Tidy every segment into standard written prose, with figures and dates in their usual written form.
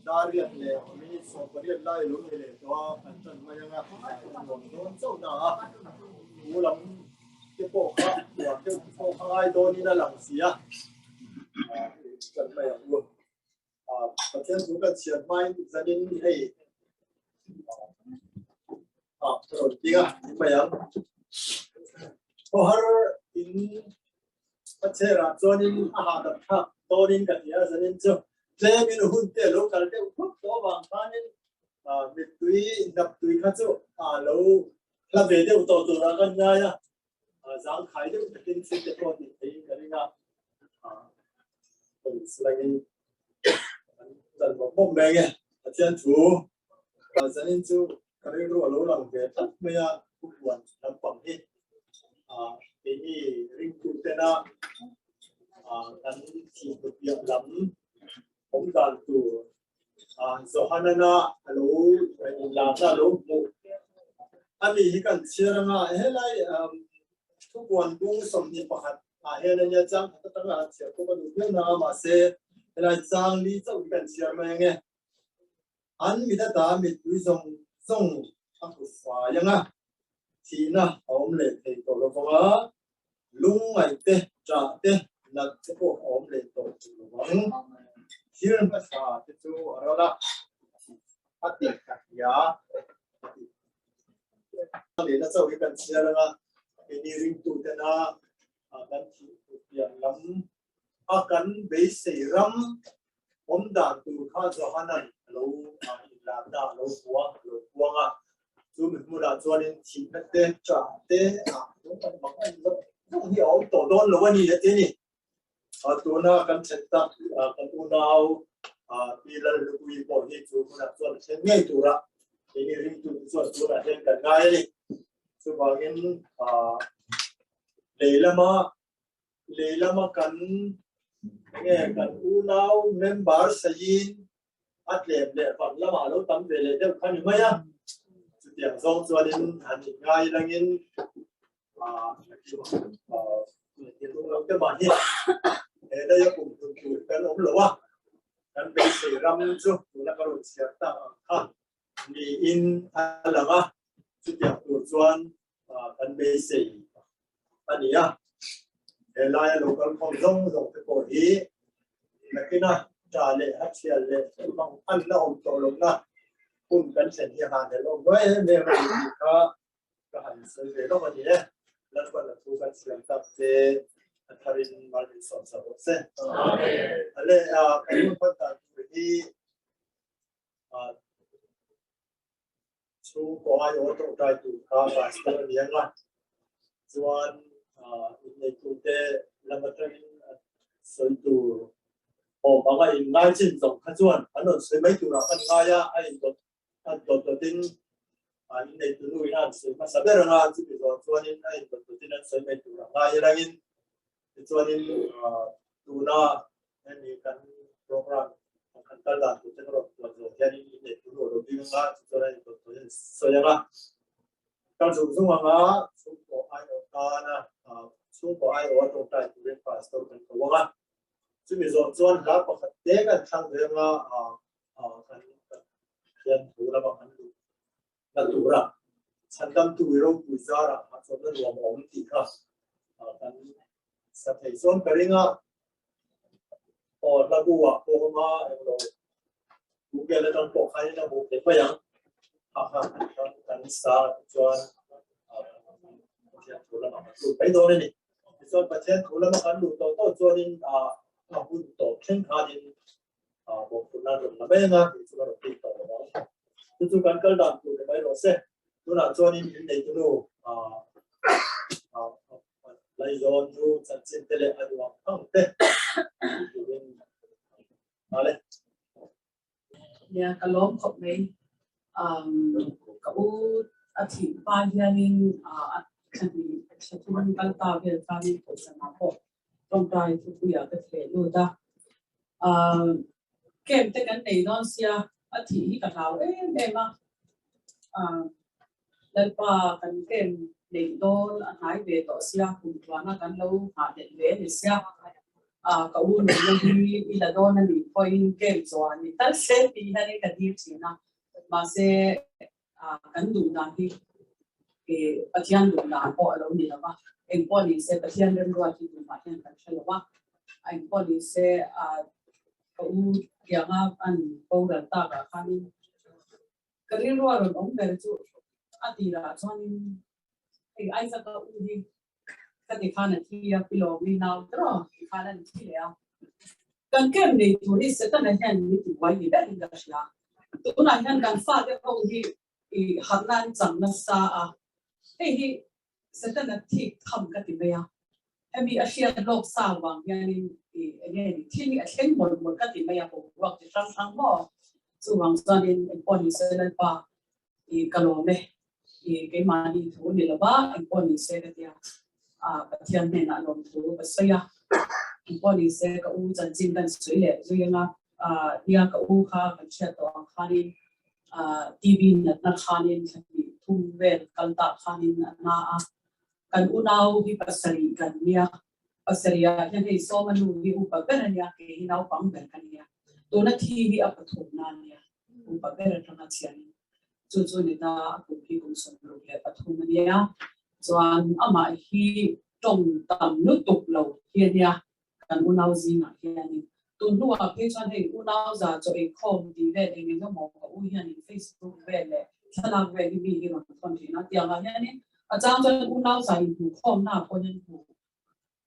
Dariat leh minute 18 lai lo ni leh tawh a, kan tan mai anga nuam dawn chauh na a, thu lam te pawh kha uar deuh pawh kha ngai dawnin a lang si a, tan mai ang u. Pathian thu kan chhiar hmain zanin hei a rawn ding a ni mai ang. Khawhar in a chherah chuanin a hahdam thlak dawnin ka hria zanin chu tlemin hun te lo kal deuh khawp tawh avang khanin mittui hnaptui kha chu a lo hla ve deuh tawh turah kan ngai a. Zangkhai deuh takin thil te pawh tih theiin ka ring a, slangin an dal bawk bawk mai nge. Pathian thu zanin chu ka rilru a lo lang ve tlat mai a, thupuan lampang hi keini ringtu tena kan thihnu piah lam awm dan tur Johanana a lo inlarna a lo hmuh a ni hi kan chhiar anga helai thupuan bung 21 ah hian ania chang khat atanga han chhiar pawh ka duh viau na a mahse helai chang li chauh hi kan chhiar mai ange an mit ata mittui zawng zawng a hmu fai anga thihna a awm leh thei tawh lo vang a Lungngaih te, ṭah te, nat te pawh a awm leh tawh tur lo vang. Thil hmasa te chu a ral a, a tih ka hria a ti. Lehna chauh hi kan chhiar anga, keini ringtutena kan thih pian lam a kan beisei ram awm dan tur kha Johanan a lo inlarna a lo hmu a, a lo puang a. Chu mi hmunah chuanin thihna te, ṭah te, ah lung kan mang a inzawng zawng hi a awm tawh dawn lo a ni a ti a ni. Tuna kan then tak kan unau Pi Lalhlupuii pawh hi chu hmunah chuan a thlen ngei tura keini ringtute chuan tunah hian kan ngai a ni. Chuvangin lei lama Lei lama kan enge kan unau member sain a tlem leh van lamah lo tam ve leh deuh kha ni mai a. Chutiang zawng chuanin han inngai langin lo te mah hi he daia kum hlun tur kan awm lo a. Kan beisei ram chu tuna ka rawn chhiar tak ang kha niin a lang a. Chutiang tur chuan kan beisei a ni a. He laia lo kal khawm zawng zawng te pawh hi nakina ṭa leh a thial leh mang an la awm tawh lohna hun kan thlen hi han helh awm ruai em em a ni tih kha ka han sawi ve lawk a ni e. Lalpan a thu kan siam tak te a tharin mal min sawm sak rawh se. Ale kan hun hman dan tur hi Chhungkaw aiawh tawngtai tur kha pastor a ni ang a, chuan inneitute lam atangin a sawi tur awm ang a, inngai chin zawng kha chuan an rawn sawi mai turah kan ngai a, a indawt a dawt dawtin inneitu nu in a han sawi hmasa ber ang a, chumi zawh chuanin a indawt dawtin an sawi mai turah ngai alangin tichuanin tuna Hemi kan program kan kal dan tur ten rawn puan zawh hian in inneih tur lo bik anga chuchuan a intawn tawh hian sawi anga kal zung zung anga chhungkaw aiawh tana chhungkaw aiawh a tawngtai turin pastor kan ko anga chumi zawh chuan hla pakhat te kan thlang ve anga kan hian thu lama kan luh na tura chhandamtu i ropui zarah hahchawlhna nuam a awm tih kha kan sa thei chuan ka ring a. Aw hla bu ah pawh awm a englo Google atang pawh khan in a hmuh theih mai ang. Ha ha kan sa chuan Pathian thu lamah kan lut mai dawn a ni. Tichuan Pathian thu lama kan luh tawh tawh chuanin a hun tawp thleng khanin bawhphurhna a rawn la mai ang a, tih chu ka rawn tih tawh lo ang. Chu chu kan kal dan tur ni mai rawh se. Tunah chuanin in neitunu Laizawn chu chanchin te leh a duang ang te tih turin nghal e. Nia, ka lawm khawp mai. Ka u a thih hma hianin a thlahnih thla thum kal ta vel khanin pawisa pawh tawngtai thupuiah ka thleh lut a. Camp te kan nei dawn sia, a thih hi ka hlau em em a. Lalpa kan camp neih dawn a hnai ve tawh sia, kum tluana kan lo nghah leh ve a ni sia. Ka u nunna hi i la dawn a nih pawhin game chuan ni tal se tih hianin ka dil thin a, mahse kan duh dan hi Pathian duh dan pawh a lo ni lo va, engpawh ni se Pathian remruat hi tumah hian kan hre lo va, engpawh ni se ka u tianga an boral takah khanin ka rilru a rawn awm ber chu a tirah chuanin hei Isaac-a u hi Ka ti khan a thi a, pi lawmi nau tawh ti khan an thi leh a. Kan camp nei tur hi Setana hian min ti buai ni ber in ka hria. Tunah hian kan fate ho hi i harhna an chang nasa a, hei hi Setana thik tham ka ti mai a. Hemi a hriat lawk sa vang hianin i enge ni thil hi a thleng mawlh mawlh ka ti mai a, boruak chi hrang hrang maw. Chuvang chuanin engpawh ni se Lalpa i ka lawm e. I keimahni thu ni lova engpawh ni se ka tia a Pathian hnenah lawmthu ka sawi a, engpawh ni se ka u chanchin kan sawi leh zui anga nia ka u kha kan hriat tawh ang khanin TV natna khanin thla hnih thum vel kal tah khanin a na a, kan unau hi pasarih kan nia, pasarih ah hian hei Sawma nu hi upa ber a nia, kei hi naupang ber ka nia, tuna thi hi a pathumna a nia, upa ber atanga chhianin Chu chu ni ta a kum hi kum 63 a nia. Chuan amah hi tawng tam lutuk lo hi a nia kan unau zingah hianin. Tun hnuah phei chuan hei unau za chaw eikhawm tih vel eng eng emaw ka u hianin Facebook vel leh thlalak vel hi mi hi rawn thawn thin a. Tiangah hianin a chang chuan unau za inhmuhkhawmna pawh hian hmuh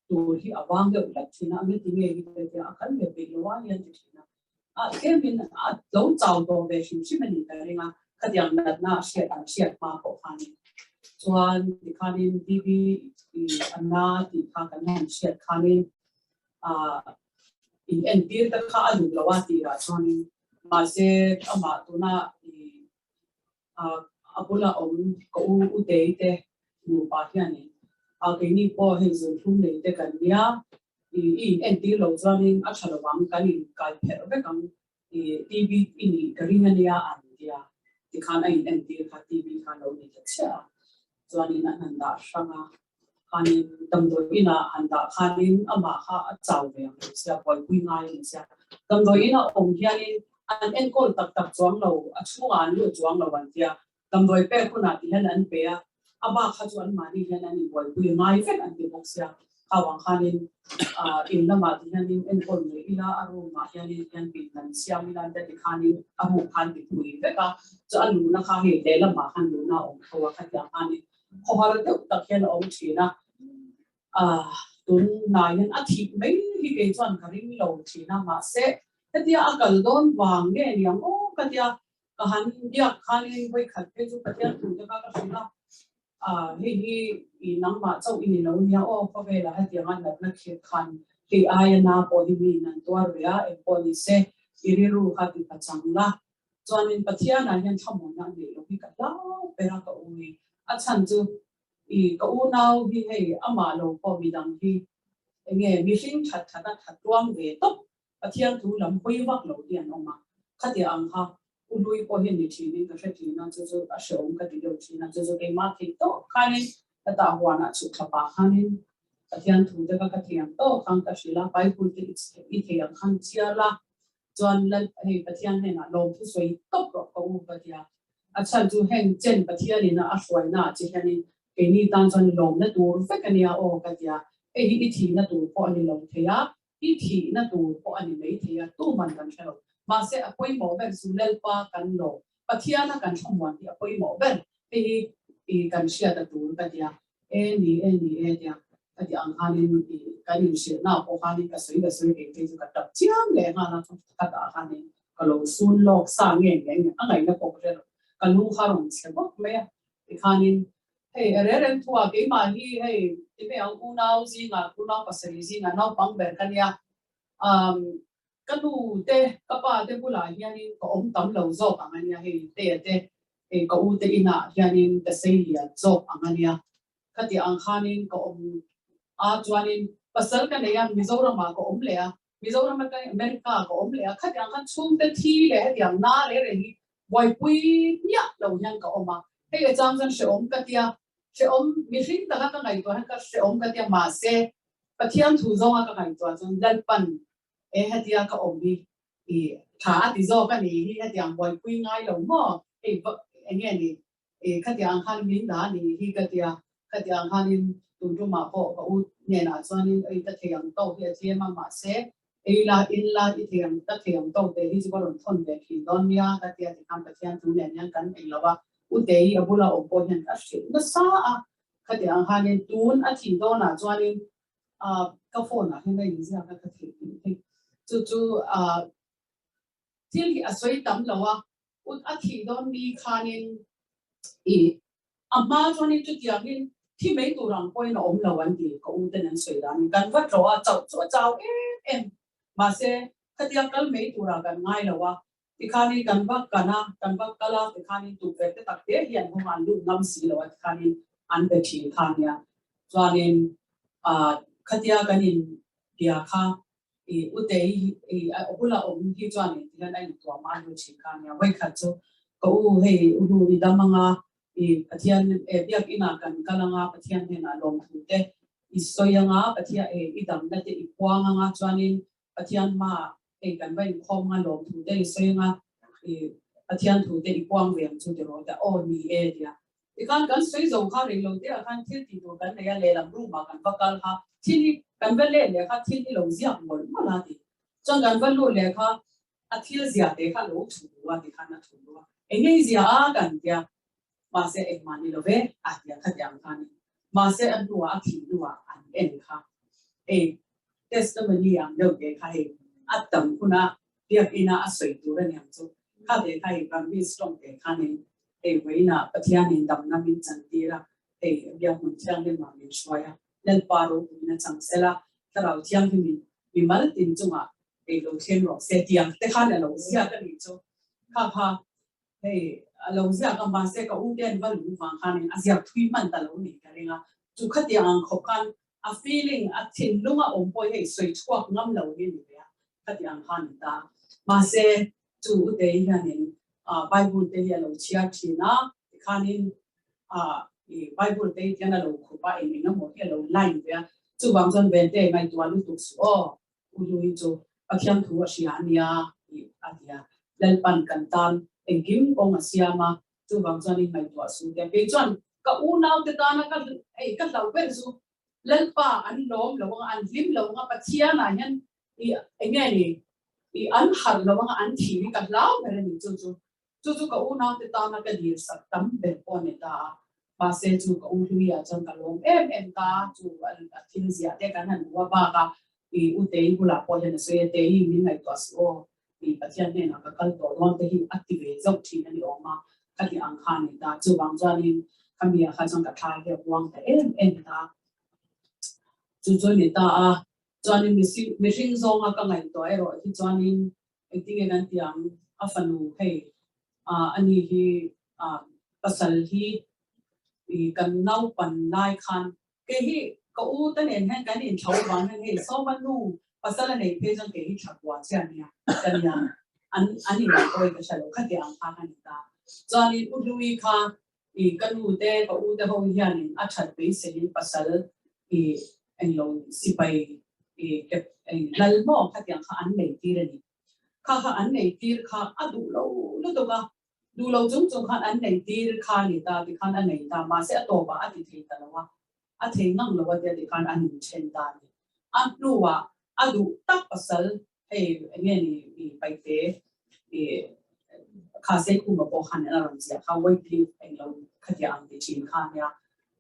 tur hi a vang deuh hlek thin a, engati nge hi te tia a kal ve peih lo a hian ti thin a, a tlemin a lo chau tawh ve hrim hrim a nih ka ring a, khatiang natna a hriat an hriat hma pawh khanin chuan tikhanin TV i a na tih kha kan han hriat khanin ah in entir te kha a duh lo a tih ah chuanin mahse amah tuna i a bula awm ka u u tei te nupa hianin a keini pawh hei zunthlum nei te kan nia i i in entir lo chuanin a tha lo ang kan in kai pherh vek ang i TV i nih ka ring ania an tia tikhan a in entir kha TV kha lo ni ta chiah a chuanin an han dah hrang a khanin damdawi inah han dah khanin amah kha a chau ve ang lo sia buaipui ngai a ni sia damdawi ina awm hianin an enkawl tak tak chuang lo a chhungah an lut chuang lo an tia damdawi pek hunah ti hian an pe a a bak kha chu anmahni hian an inbuaipui ngai vek an ti bawk sia kha vang khanin ah in lamah ti hianin enkawl mai ila a room ah hianin hian pin kan siam ila an ti khanin a ruk khan ti phui vek a chu a luhna kha hei lehlamah khan luhna a awm tho a khatiang khanin Khawhar deuh tak hian a awm thin a, ah tunah hian a thih mai hi kei chuan ka ring lo thin a, mahse hetia a kal dawn vang nge niang aw ka tia ka han biak khanin vawikhat phei chu Pathian thu te kha ka hrilh a, ah hei hi i nangmah chauh i ni lo nia aw khawvelah hetianga natna khirh khan hei aia na pawh hi mi in an tuar ve a, engpawh ni se i rilru kha ti pachang la Chuanin Pathianah hian thlamuanna a neih loh hi ka hlau ber a ka u hi. A chhan chu i ka unau hi hei amah lo pawh midang hi enge mihring that that a that tuang ve tawp Pathian thu lam hawi vak lo hi an awm a. Khatia ang kha u hlui pawh hi ni thin in ka hre thin a, chu chu a hreawm ka ti deuh thin a, chu chu keimah theih tawh khanin ka tah huanah chhuk thla pah khanin Pathian thu te kha ka thiam tawh khan ka hrilh a, Bible te i thei ang khan chhiar la, Chuan Lal hei Pathian hnenah lawmthu sawi tawp rawh ka u ka ti a. A chhan chu heng chen Pathian ina a hruaina ah che hianin keini tan chuan lawmna tur vek a nia aw ka ti a. Hei hi i thihna tur pawh a ni lo thei a, i thihna tur pawh a ni mai thei a, tuman kan hre lo. Mahse a pawimawh ber chu Lalpa kan lawm, Pathiana kan thlamuan hi a pawimawh ber. Hei hi i kan hriat a tur ka ti a. E ni e ni e tia ka ti ang khanin i kan inhrilhna pawh khanin ka sawi ka sawi kei phei chu ka tap chiam leh nghal a ka tah khanin ka lo sun lawk sa nge nge nge a ngaihna pawh ka hre lo ka lu kha rawn chhe bawk mai a tikhanin hei a rel reng thua keimah hi hei ti mai ang unau zingah unau pasarih zingah naupang ber ka nia um Ka nu te, ka pa te bulah hianin ka awm tam lo zawk ang a nia, hei Tea te, hei ka u te inah hianin ka sei lian zawk ang a nia. Khati ang khanin ka awm a, chuanin pasal ka nei a, Mizoramah ka awm leh a, Mizoram atangin America ah ka awm leh a, khati ang khan chhungte thi leh hetiang na reng reng hi buaipui hmiah lo hian ka awm a, hei a chang chuan hrehawm ka tia, hrehawm mihring taka ka ngaihtuah hian ka hrehawm ka tia, mahse. Pathian thu zawnga ka ngaihtuah chuan Lalpan e hetia ka awm hi i tha a ti zawk a ni hi hetiang buaipui ngai lo maw hei eng nge ni i khatiang khan min dah a ni hi ka tia khatiang khanin tun tumah pawh ka u hnenah chuanin ei ka thei ang tawk hi a tlem a mahse ei la in la i thei ang ka thei ang tawk te hi chu ka rawn thawn ve thin dawn nia ka tia tikhan Pathian thu nen hian kan ei lo a u Tei a bula awm pawh hian ka hrilh nasa a Khatiang khanin tun a thih dawnah chuanin ka phone ah hian a inziak a ka theih tih hi chu chu thil hi a sawi tam lo a, ut a thih dawn ni khanin i a hma chuanin chutiangin thi mai tur ang pawhin a awm lo an ti ka u ten an sawi danin kan va tlawh a chauh chu a chau em em mahse khatiang kal mai turah kan ngai lo a Tikhanin kan va kan a, kan va kal a, tikhanin tukverh te tak te hi an hawng a, an lut ngam si lo a, tikhanin an be thin kha nia. Chuanin ah khatia kan in bia kha i Utei i a bula awm hi chuanin tihian a intuam a lut thin kha nia. Vawikhat chu ka u hei u hnu i dam anga i Pathian eh biakinah kan kal anga Pathian hnenah lawmthu te i sawi anga Pathian eh i damna te i puang anga chuanin Pathian hmaah hei kan va inkhawm nga lawm thu te i sawi anga i Pathian thu te i puang ve ang chu ti rawh tia aw ni e tia. Tikhan kan sawi zo kha rei lo te ah khan thil tih tur kan nei a lehlam room ah kan va kal kha thil hi kan va let leh kha thil hi lo ziak mawlh mawlh a ti. Chuan kan va lut leh kha a thil zia te kha lo thu a tikhan a thu a eng ngei zia a kan tia mahse engmah ni lo ve a tia khatiang kha a ni. Mahse a hnuah a thih hnuah an en kha hei testimony ang deuh te kha hei a tam huna biakina a sawi tur a ni ang chu kha te kha hei Burmese tawng te khanin hei vawiinah Pathianin damna min chantir a hei biak hmun thianghlim ah min hruai a Lalpa ropuina chang sela Thlarau Thianghlimin mimal tin chungah hei lo thleng rawh se tiang te khan a lo ziak a nih chu kha kha Hei a lo ziak a, mahse ka u te an va luh vang khanin a ziak thui hman ta lo ni ka ring a, chu khatiang ang khawp khan a feeling, a thinlung a awm pawh hi hei sawi chhuak ngam lo hi a ni ve a, khatiang khan a ni ta. Mahse chu u te hianin Bible te hi a lo chhiar thin a, tikhanin Bible te hian a lo khup a, eng eng emaw hi a lo line ve a, chuvang chuan Vente ngaihtuah lutuk suh aw, U Hlui chu Pathian thu a hria a nia tih a ti a. Lalpan kan tan engkim kawng a siam a, chuvang chuan in ngaihtuah su te. Kei chuan ka unaute tana ka hei ka hlauh ber chu Lalpa an lawm lo anga, an hlim lo anga, Pathianah hian i eng nge ni i an harh lo anga an thih hi ka hlau ber a ni chu chu. Chu chu ka unaute tana ka dil sak tam ber pawh a ni ta a. Mahse chu ka u Hluia chuan ka lawm em em ta a, chu a thil ziah te kan han hmu a bak a, i u Tei bulah pawh hian a sawi a, Tei min ngaihtuah suh aw, i Pathian hnenah ka kal tawh dawn te hi a ti ve zauh thin a ni awm a, ka ti ang kha a ni ta. Chuvang chuanin khami ah kha chuan ka thlai hi a buang ta em em ta a. Chu chu a ni ta a, chuanin mihring zawnga ka ngaihtuah erawh hi chuanin Engtinge kan ti ang? A fanu hei ani hi pasal hi kan naupan lai khan kei hi ka u te nen hian kan inthlo vang hian hei Sawma nu pasal a nei phei chuan kei hi thla kua chiah ania ka nia an an inkawi ka hre lo khati ang kha ka ni ta. Chuanin U Hlui kha ka nu te ka u te ho hianin a that beiseiin pasal i englo sipai i kep eng lal maw khatiang kha an nei tir a ni. Kha kha an nei tir kha a duh lo lutuk a, duh lo chung chung khan an nei tir kha a ni ta tikhan a nei ta mahse a tawpah a ti thei ta lo a, a thei ngang lo a tia tikhan an inchen ta a ni. A hnuah a duh tak pasal hei eng nge ni i paite i kha Seikhuma pawh khan a rawn ziah kha Wycliffe englo khatiang ang ti thin kha nia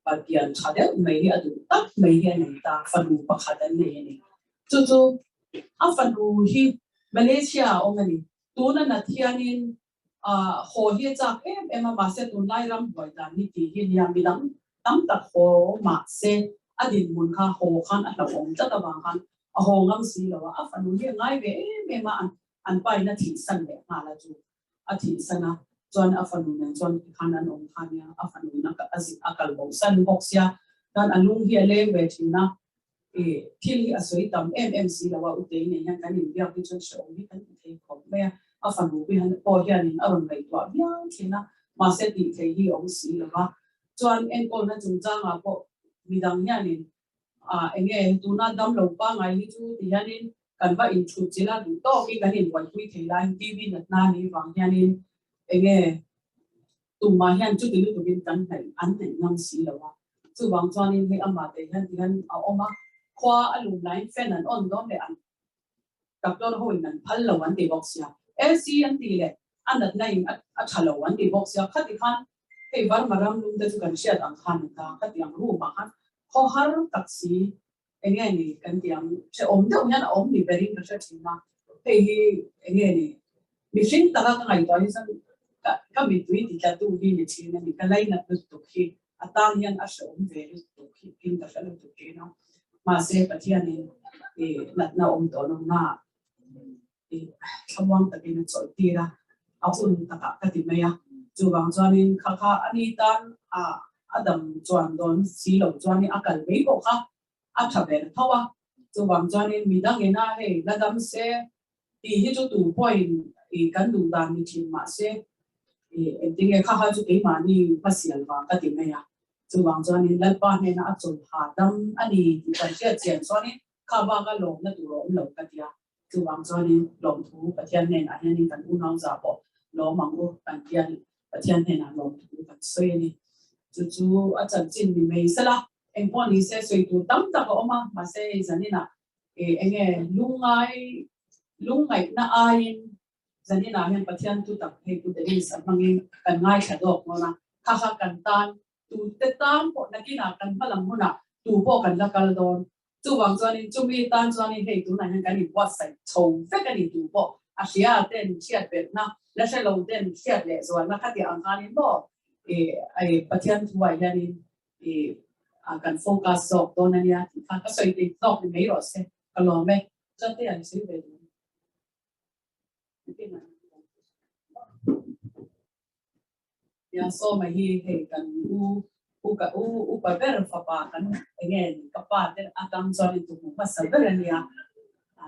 Pathian tha deuh mai hi a duh tak mai hi a nei ta fanu pakhat an nei a ni. Chu chu a fanu hi Malaysia a awm a ni. Tuna nat hianin haw hi a chak em em a mahse tunlai ram buai dan hi tih hi nia midang tam tak haw mahse a dinhmun kha haw khan a hlauhawm tlat avang khan a haw ngam si lo a, a fanu hi a ngai ve em em a, an pain a thihsan leh nghal a chu a thihsan a, chuan a fanu nen chuan tikhan an awm kha nia, a fanu in a kal bo san bawk sia, chuan a lung hi a leng ve thin a, i thil hi a sawi tam em em si lo a, Utei nen hian kan inbiak hi chuan hrehawm hi kan ti thei khawp mai a, a fanu pawh hianin a rawn ngaihtuah viau thin a, mahse tih thei hi a awm si lo a, chuan enkawlna chungchangah pawh midang hianin. Enge tuna damlo pangai hi chu ti hianin kan va inchhut chilh a, duh tawkin kan inbuaipui thei lai TB natna ni vang hianin enge tumah hian chuti lutukin kan hnaih an hnaih ngam si lo a. Chuvang chuanin hei amah te hian ti hian a awm a, khua a lum laiin fan an on dawn leh an doctor ho in an phal lo an ti bawk sia, AC an ti leh a natna in a tha lo an ti bawk sia, khati khan hei Burma ram lum te chu kan hriat ang khan an ta, khati ang room ah khan khaw har tak si enge ni kan ti ang hrehawm deuh hian a awm ni berin ka hre thin a, hei hi enge ni mihring taka ka ngaihtuah hi chuan ka ka mittui ti tla tu hi ni thin a ni, ka lainat lutuk hi a tan hian a hrehawm ve lutuk hi in ka hre lutuk thin a, mahse Pathianin i natna awm tawh lo na i thlamuang takin a chawlh tir a, a hun takah ka ti mai a, chuvang chuanin kha kha a ni tan a a dam chuan dawn si lo chuanin a kal mai pawh kha a tha ber tho a, chuvang chuanin midangin a hei la dam se tih hi chu tu pawhin i kan duh dan ni thin mahse i engtinge kha kha chu keimahni hmasial vang ka ti mai a, chuvang chuanin Lalpa hnena a chawlh hahdam a ni tih kan hriat chian chuanin kha baka lawmna tur a awm lo ka ti a. Chuvang chuanin lawmthu Pathian hnenah hianin kan unau za pawh lawm ang u kan tia Pathian hnenah lawmthu kan sawi a ni. Chu chu a chanchin ni mai sela engpawh ni se sawi tur tam tak a awm a, mahse hei zaninah enge lungngai lungngaihna aiin zaninah hian Pathian thu tak hei Pu Dennis a hmangin kan ngaithla dawk dawn a, kha kha kan tan tute tan pawh nakinah kan hmalam hunah tu pawh kan la kal dawn. Chuvang chuanin chumi tan chuanin hei tunah hian kan inbuatsaih chho vek a ni tu pawh a hria ten hriat belhna la hre lo ten hriat leh zualna khati ang khanin maw i Pathian thuah hianin i kan focus zawk dawn a nia tih kha ka sawi thei zawk ni mai rawh se ka lawm e. Chuan te an sawi ve duh. Nia Sawma hi hei kan u u ka u upa ber fapa kan enge ni ka pa te atang chuan in tukhum hmasa ber a nia a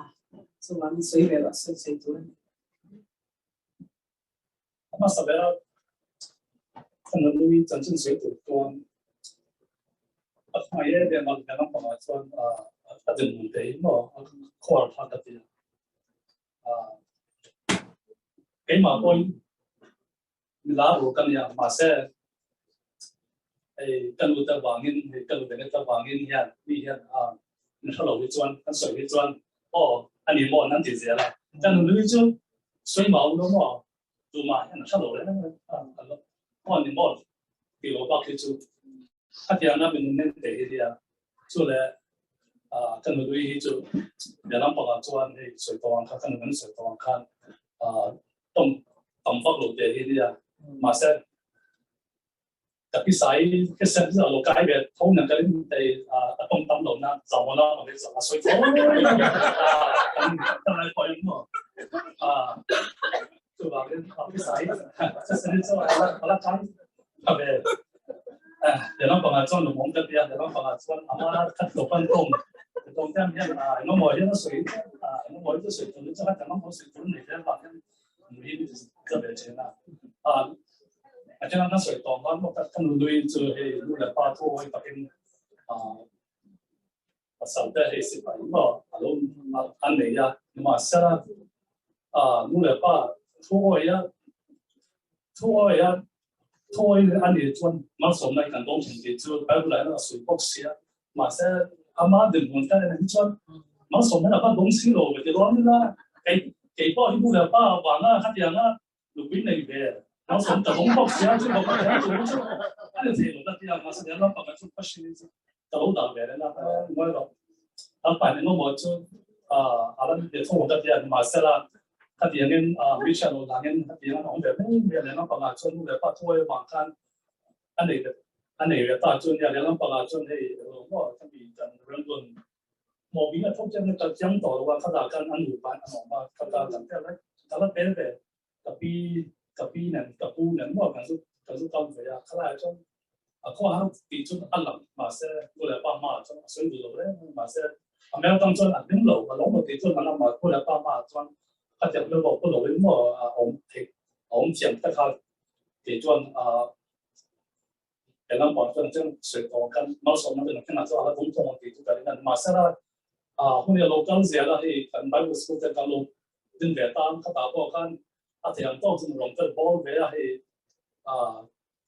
chuvang in sawi ve loh sawi sawi tur a ni. A hmasa ber a kan la nui chanchin sawi tur chuan a hmangaih em em a leh lampangah chuan a dinhmun te hi maw a khuar thlak ka ti a keimah pawhin Mila ru ka nia, mahse hei ka nu te vangin, hei ka nu te te vangin hian mi hian a min hre lo hi chuan an sawi hi chuan aw a ni maw an ti zel a. Ka nu hi chu sawi mau lo maw tumah hian a hre lo reng reng a, aw a ni maw ti lo bak hi chu khatianga min nen te hi nia chu le ka nu hi chu bia lampangah chuan hei sawi tawh ang kha ka nu kan sawi tawh ang khan tawng tam vak lo te hi nia mahse ka pi sai ke sen za lo kai ve tho nang ka rin te a tawng tam lo na za mo la ma za a soi tho kan kan lai pawh mo a chu ba rin ka pi sai se sen cho a la a la kai a ve de lam panga chuan lo mong ka tia de lam panga chuan ama khat lo pan tong tong tam hian a ngo mo hian a soi a ngo mo hi soi tu ni cha ka mo soi tu ni te ba hian mi ka ve chen a a a chen na soi tong ban mo ka kan lui chu hei nu le pa thu hoi takin a pasal te hei sipai mo alo an nei a ma sera a nu le pa thu hoi a thu hoi a thu hoi ani chuan malsawmna kan dawng thin tih chu Bible ah hian a sawi bawk sia mahse ama dinhmun te hi chuan malsawmna a va dawng si lo ve ti dawn ila kei kei pawh hi nu leh pa vanga khatianga nupui nei ve malsawm ka dawng bawk sia chu bawk a chu chu a ni thei lo ta tia mahse leh lampang a chu pashin chu ka lo dah ve reng a ngawi rawh lampa ni maw chu a lan ve tho ta tia mahse la khatiangin mi hriat loh dangin khatiang a awm ve mai mai a leh lampangah chuan nu leh pa thuai avang khan a nei ve a nei ve ta chuan nia leh lampangah chuan hei maw ka mi kan rilrun maw bing a thawk chiang ka chiang tawh lo a khatah khan an nupa in an awm a khatah kan tel vek ka la tel ve ka pi ka pi nen ka pu nen maw kan zu kan zu kal ve a khalaiah chuan a khaw har tih chu a lang mahse nu leh pa hmaah chuan a sawi duh lo reng reng mahse a hmel tang chuan a hlim lo a lo maw tih chuan a lamah nu leh pa hmaah chuan khatiang hmel pawh pu loin maw a awm theih a awm thiam te kha kei chuan a. He lampang chuan chuan sawi tawh khan malsawmna te nakin ah chuan a la dawng thawng ang tih chu ka ring a ni. Mahsela hun hi a lo kal zel a, hei kan Bible school te kan lo din ve tan khatah pawh khan a thei ang tawk chu rawn fel bawr ve a, hei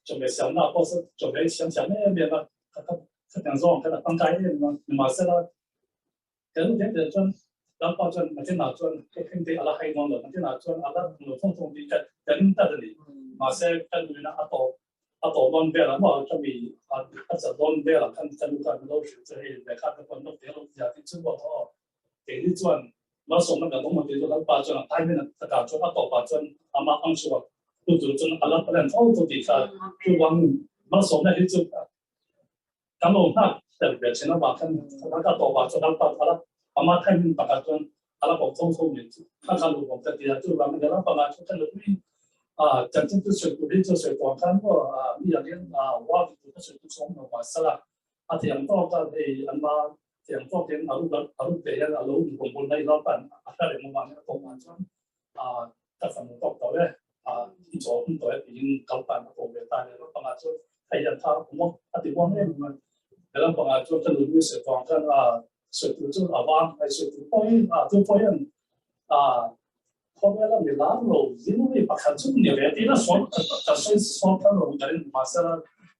chawhmeh siamna pawh saw chawhmeh siam thiam em em a, khatiang zawng khan a tangkai em em a. Nimahsela Kan nu tete chuan Lalpa chuan nakinah chuan heng te a la hai dawn lo, nakinah chuan a la lo thawng thawng tih ka ring tlat a ni. Mahse ka nuina a tawp a tawp dawn velah maw ka mi a chat dawn velah khan ka nu khan min lo hrilh chu hei lehkha te pawh an lo tel zia tih chu maw aw keini chuan malsawmna kan awm ang tih chu Lalpa chuan a thai min takah chuan a tawpah chuan amah ang chhuak tu tur chuan a la plan fo chu tih kha chuvang malsawmna hi chu Kan lo nghak tel ve thin avang khan ka tawpah chuan Lalpa chu a la ama thaihmun takah chuan a la bawk tho tho mai chu kha kha luhawm ka ti a, chuvangin he lampangah chuan ka nupui chanchin chu sawi tur hi chu sawi tawh ang khan maw mi angin wa ti tur ka sawi tur chu awm lo mahsela a thiam tawk a hei anma thiam tawkin a ruk a ruk ve hian a lo inhawm bul mai Lalpa'n a hla reng avangin a tawpah chuan ka fanu tawk tawh e, i chaw hun tawh e tiin Kalpan a ko ve ta a ni. Lampangah chuan hei hian thar a kum a, a ti huam em em a. He lampangah chuan ka nunui sawi vang khan a sawi tur chu a vang, hei sawi tur pawh hi a tu pawh hian a khawvela mi lar lo zing mi pakhat chu ni ve tiin a sawi ka sawi sawi khan lo ka ring mahsela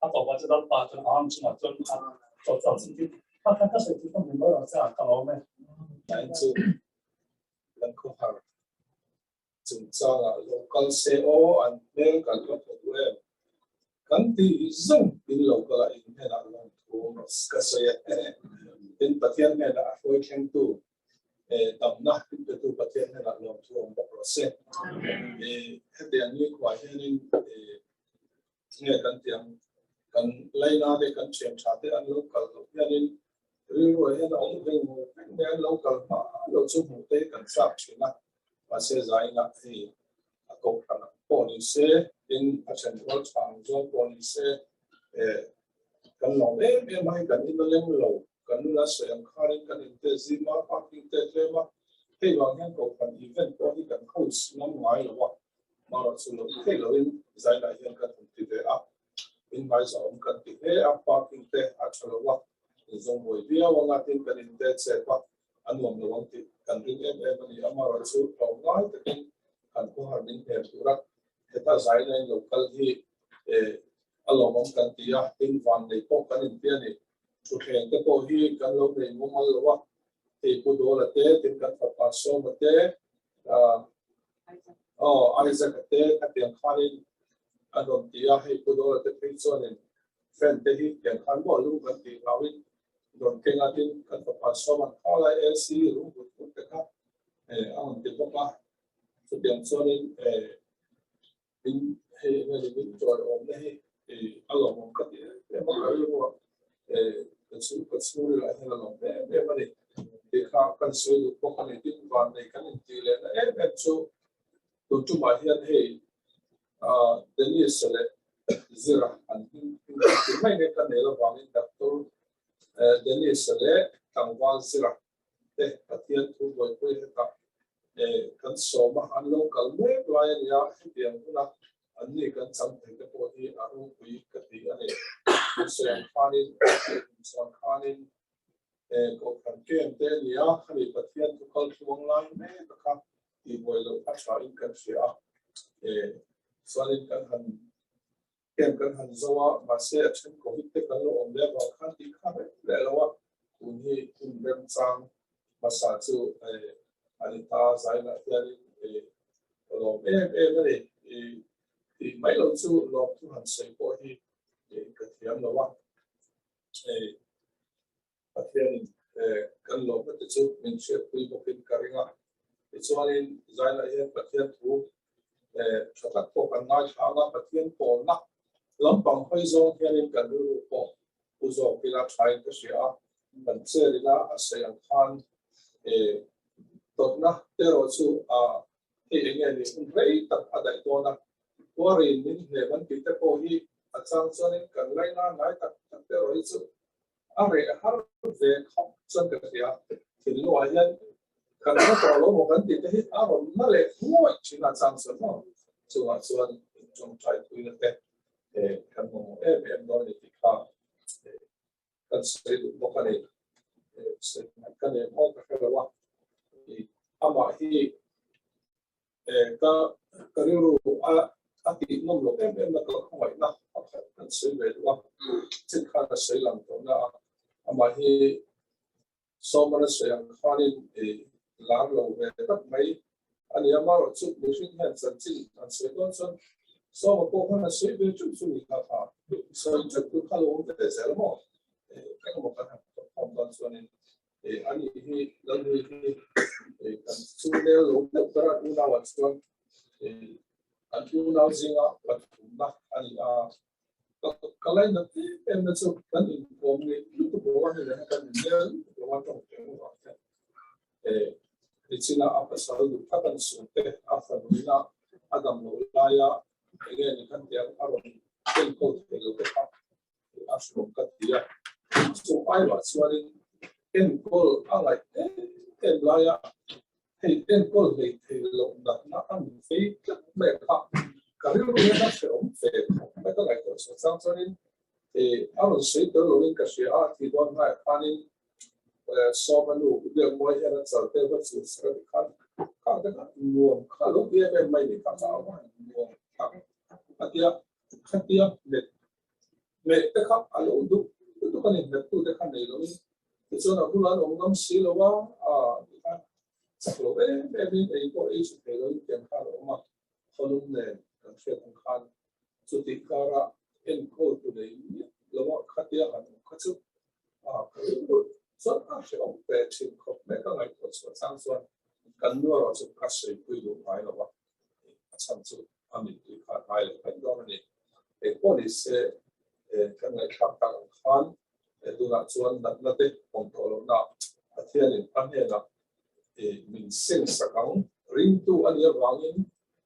a tawpah chuan Lalpa chuan a ang chungah chuan a chaw chhuak chin tin pakhat ka sawi tur ka hmu mai lo che a ka lawm e. Kan khawhar chungchangah lo kal se aw an hmel kan la hmu duh em? Kan tih zawng in lo kal a in hnenah lawmthu ka sawi a tin Pathian hnenah a hruai thlengtu damna in petu Pathian hnenah lawmthu awm bawk rawh se. Hetiang ni khuah hianin nge kan tih ang? Kan laina te, kan thian tha te an lo kal loh hianin rilruah hian a awm reng reng mai, an lo kal hma lo chu hmuh te hi kan chak thin a, mahse zainah hei a kohhran ang pawh ni se, tin a then rual tha ang zawng pawh ni se, kan lawm em em a, hei kan in a leng lo, kan nula sawi ang khanin kan inte zim a, parking te tlem a, hei vang hian kohhran event pawh hi kan host ngam ngai lo a. Hmara chu lo theih loin zainah hian kan han ti ve a, in hmaiza awm kan ti hle a, parking te a tha lo a, inzawmbuai viau anga tin kan inte chep a, a nuam lo ang tih kan ring em em a ni. Amaherawh chu hlauh ngai takin kan khawhar min hmel tur a, heta zaina in lo kal hi a lawmawm kan ti a, tin vannei pawh kan inti a ni. Thutthleng te pawh hi kan lo nei mumal lo a, hei Pu Dawla te, tin kan fapa Sawma te, Aw, Isaac a te ka tiang khanin a rawn ti a, hei Pu Dawla te phei chuanin fan te hi tiang khan maw lung kan tih hlauhin rawn keng a, tin kan fapa Sawman kha lai AC rum vut vut te kha a rawn ti bawk a, chutiang chuanin min hei eng nge min tawiawmna hi a lawmawm ka ti em em a, ka rilruah ka chu ka chhungril ah hian a lawm em em a ni tih kha kan sawi duh bawk a ni. Tin, vannei kan intih lehna em em chu tun tumah hian hei Dennis leh Zira an hming ti mai nge ka nel avangin Doctor Dennis leh tlangval Zira te Pathian thu buaipui hetah kan sawm a, an lo kal mek lai a nia, hetiang huna an ni kan chang thei te pawh hi a ropui ka ti a ni. Kan sawi ang khanin, kan sawi ang khanin Kohhran kem te a nia, khami Pathian thu kal tluang lai mek a kha tihbuai loh a tha in kan hria a, chuanin kan han Camp kan han zo a, mahse a then Covid te kan lo awm leh avang khan tih kha reng leh lo a, tun hi hun remchang hmasa chu a ni ta, zainah hianin ka lawm em em a ni tih mai lo chu lawmthu han sawi pawh hi ka thiam lo a. Pathianin kan lawmna te chu min hriatpui bawkin ka ring a. Tichuanin Zainah hian Pathian thu tha tak pawh kan ngaithla ang a, Pathian pawlna lampang hawi zawng hianin kan rilru pawh u zawk ila thain ka hria a, kan cher ila a sawi ang khan tawrhna te erawh chu hei eng nge ni hun rei tak a daih dawn a, Tuarin min hnem an tih te pawh hi a chang chuanin kan laina ngai tak tak te erawh hi chu A reh har ve khawp chuan ka hria. Thinlungah hian kan hre tawh lo maw kan tih te hi a rawn na leh ngawih thin a chang chuan maw? Chungah chuan in tawngtai puina te Kan mamawh em em dawn a ni tih kha kan sawi duh bawk a ni. Sawi hmaih ka nei maw ka hre lo a, amah hi ka ka rilru a a tih nawm loh em em na ka khawngaihna pakhat kan sawi ve duh a, chin khan a sawi lang tawh na a, amah hi Sawmana sawi ang khanin lar lo ve tak mai a ni a, amaherawhchu mihring hian chanchin an sawi dawn chuan Sawma pawh khan a sawi ve teuh chu ni kha kha sawi teuh tur kha lo awm ve zel maw? Engemaw kan han thawkkhawm dawn chuanin ani hi Lalnui hi kan chungnel lo deuh ber a, unauah chuan an unau zinga pathumna a ni a. Ka lainat em em na chu kan inkawm ngei lutuk lo a, hei leh kan innel lutuk lo a tawng teh ruah te nichina a pasal duh tak an suh te a fanuina a dam loh laia enge ni khan tiang a rawn enkawl thei lo te kha a hrilh ka ti a. Chu aiah chuanin enkawl a ngaih em em laia Hei enkawl hlei thei loh natna a ni fei tlat mai kha ka rilru hian a hrehawm ve khawp mai ka ngaihtuah chhuah chang chuanin a rawn sawi tel loin ka hria a, thi dawn hnaiah khanin Sawma nu Biakmawi hian a chal te va chul sak a ti khan khang te kha nuam kha lo ti em em mai ni kha kha a nuam tak a tia khatia hmet hmeh te kha a lo duh lutuk a ni hmet tu te kha nei loin Tichuan a bulah an awm ngam si lo a, a ti kha chak lo em em in ei pawh ei chhe thei lo in tiang khan a awm a, khawlum nen kan hriat ang khan chutih kara enkawl tu nei miah lo a khatia han awm kha chu a ka rilru chuan a hrehawm ve thin khawp mai ka ngaihtuah chhuah chang chuan kan nu erawh chu ka sawi pui duh ngai lo a, a chhan chu a mittui kha a hnai lo mai dawn a ni. Engpawh ni se kan ngaihthlak tak ang khan He tunah chuan natna te awm tawh lohna Pathianin a hnenah min seng sak ang. Ringtu a nih avangin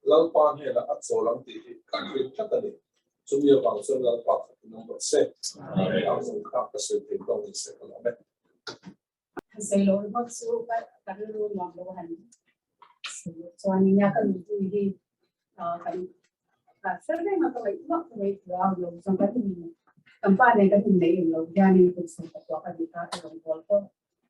Lalpa hnenah a chawl ang tih hi kan ring tlat a ni. Chumi avang chuan Lalpa kha in awm rawh se. Ang zawng kha ka sawi thei tawng ni se ka lawm e. Ka sawi loh ringawt chu ka rilru nuam lo han sawi loh chuan nia ka nunpui hi kan ka fel reng a ka ngaihtuah ka ngaihtuah a lo chuan kan in kan pa nen kan inneih eng lo hianin kut sawm ka tuah ka ni ta ka rawn bawl pawh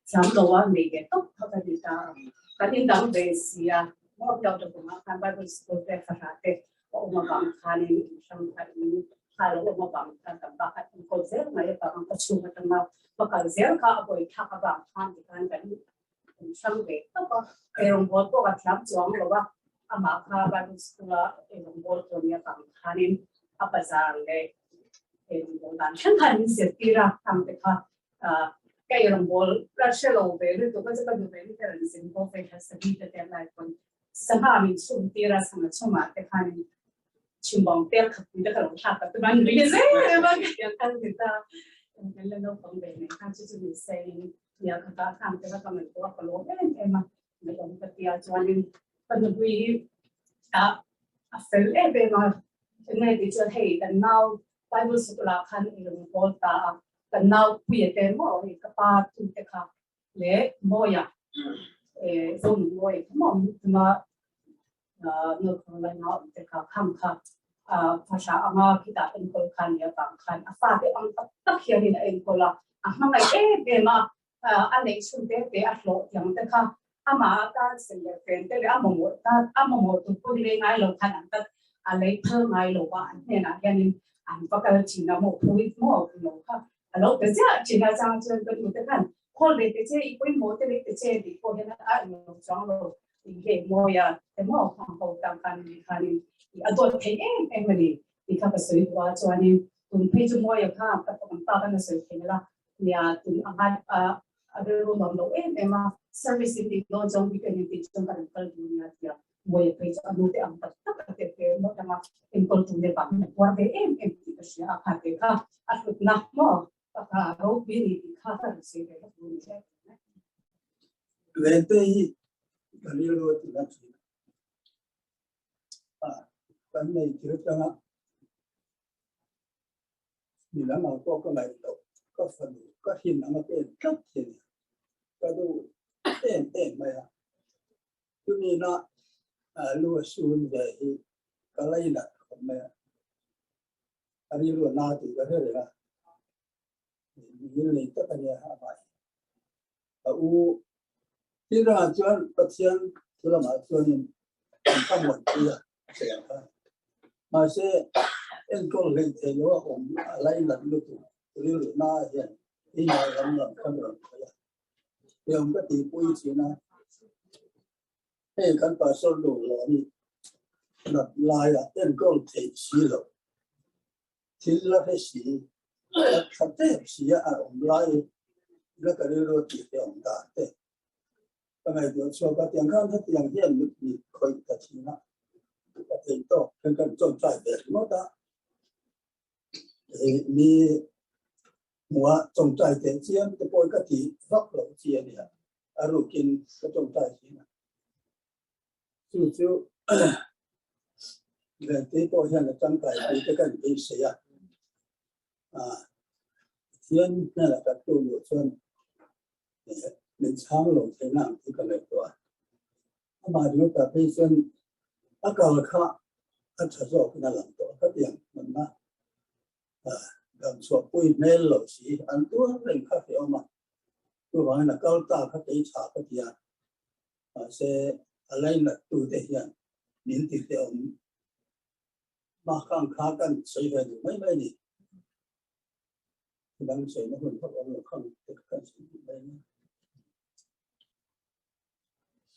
thiam lo a nei ve tawp kha ka ni ta a kan indang ve si a maw biak ta kawngah khan bible school te fahra te a awm avang khanin in hrang kha in kha lo awm avang khan kan pa kha enkawl zel mai avang ka chhung atanga va kal zel kha a bawi thlak avang khan tikhan kan in hrang ve tawp a eirawngbawl pawh ka thiam chuang lo a amah kha Bible school a eirawngbawl tur nia avang khanin a bazar leh eirawngbawl dan thleng khan min zirtir a khang te kha ka eirawngbawl la hre lo ve lutuk a chu ka duh ve lutuk a rawn zin pawh phei kha sabi te te lai pawn Sangha min chhum tir a, sangha chhumah te khanin chhimbawng tel khat pui te ka lo thlak ta tum a, nui zel em a, ka tiang khan ni ta. Kan la naupang ve mai khan chu chu min sawiin nia ka ta khan te kha ka ngaihtuah a, ka lawm em em a, ngaihawm ka tia chuanin ka nupui hi a fel em em a, enge tih chuan hei kan nau Bible sikul ah khan i rawn kawl ta a, kan nau puia te maw hei ka pa tu te kha leh Mawia Zonunmawia kha maw tuna North Carolina awm te kha khang kha phahra anga khitah enkawl kha nia vang khan a fate ang tak tak hianin a enkawl a, a hmangaih em em a, a neih chhun te te a hlawh tiang te kha amah atan sem leh fen te leh a mamawh tan a mamawh tur pawh hi lei ngai lo khan an tat a lei phal ngai lo va an hnenah hianin an va kal thin a maw phuit maw lo kha A lo pe chiah thin a chang chuan ka nu te khan khawl ve te che i pawimawh te leh te che tih pawh hian a eng lo chuang lo tih hi mawi a emaw hmang ho tang khan mi khanin i a dawt thei em em a ni tih kha ka sawi duh a chuanin tun phei chu mawi a kha ka kan pa khan a sawi thei la nia tun anga a a rilru nuam lo em em a service in tih dawn chuan weekend in tih chuan kan kal duh nia tia Mawi phei chu a nu te ang tak tak a teh ve ngawt ang a, enkawl tu te vang hian a puar ve em em tih ka hria a, kha te kha a hlutna maw ka ropui a ni tih kha ka rawn sawi ve lawk duh a ni hle. Vente hi ka rilru a ti la thin a, kan nei thil tanga mi lam ang pawh ka ngaih loh, ka fanu ka hrin anga ka en tlat hi a ni, ka duh em em mai a. Chumina lu a sun ve hi ka lainat khawp mai a. A rilru a na tih ka hre reng a, ngil nei tak a nia a hmai. A u thil dangah chuan Pathian thu lamah chuanin an ka muanpui a, a sawi ang khan. Mahse, enkawl hleih theih loh a awm a lainat lutuk rilru na hian inah lam lam kha mi rawn khawih a. Hreawm ka tihpui thin a, hei kan pastor nu hlawh nat laia enkawl theih si loh. Thil la hre si, la tha tep si a a awm lai la ka rilru a tih te awm dan te ka ngaihtuah chhuak a, tiang khan hetiang hian mit mi khawih ta thin a, ka thei tawk khan kan tawngtai ve ringawt a, mi hmuh a tawngtai teh chiam te pawh ka ti vak lo chi a nia, a rukin ka tawngtai thin a. Chu chu Ventei pawh hian a tangkai pui te kan beisei a. Pathian hnenah kan tum loh chuan min chhang lo thei na ang tih ka ngaihtuah a. Amah ringawtah phei chuan a kal kha a tha zawkin a lang tawh ka ti ang hmanna damchhuahpui hmel lo si an tuar reng kha hrehawm a. Chuvangin a kal ta kha kei tha ka ti a. Mahse, a lainat tute hian min ti hrehawm mah ang kha kan sawi ve duh mai mai a ni. Midang sawina hun vak awm lo kha te kha kan sawi duh mai a ni.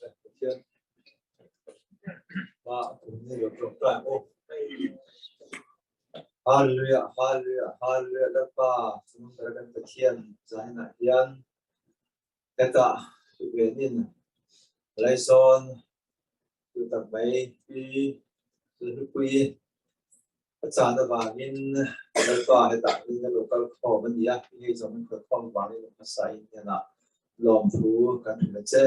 Pathian pa kum ni lo tlawm ta o. Hallelujah, hallelujah, hallelujah Lalpa chungnung ber kan Pathian zaninah hian Hetah venin laizawn tu tak mai pi Lalhlupui a chan avangin Lalpa hetah in a lo kal khawm a ni a, i ngei zawng in kal khawm avangin a hmasa in hnenah lawmthu kan hrilh a che.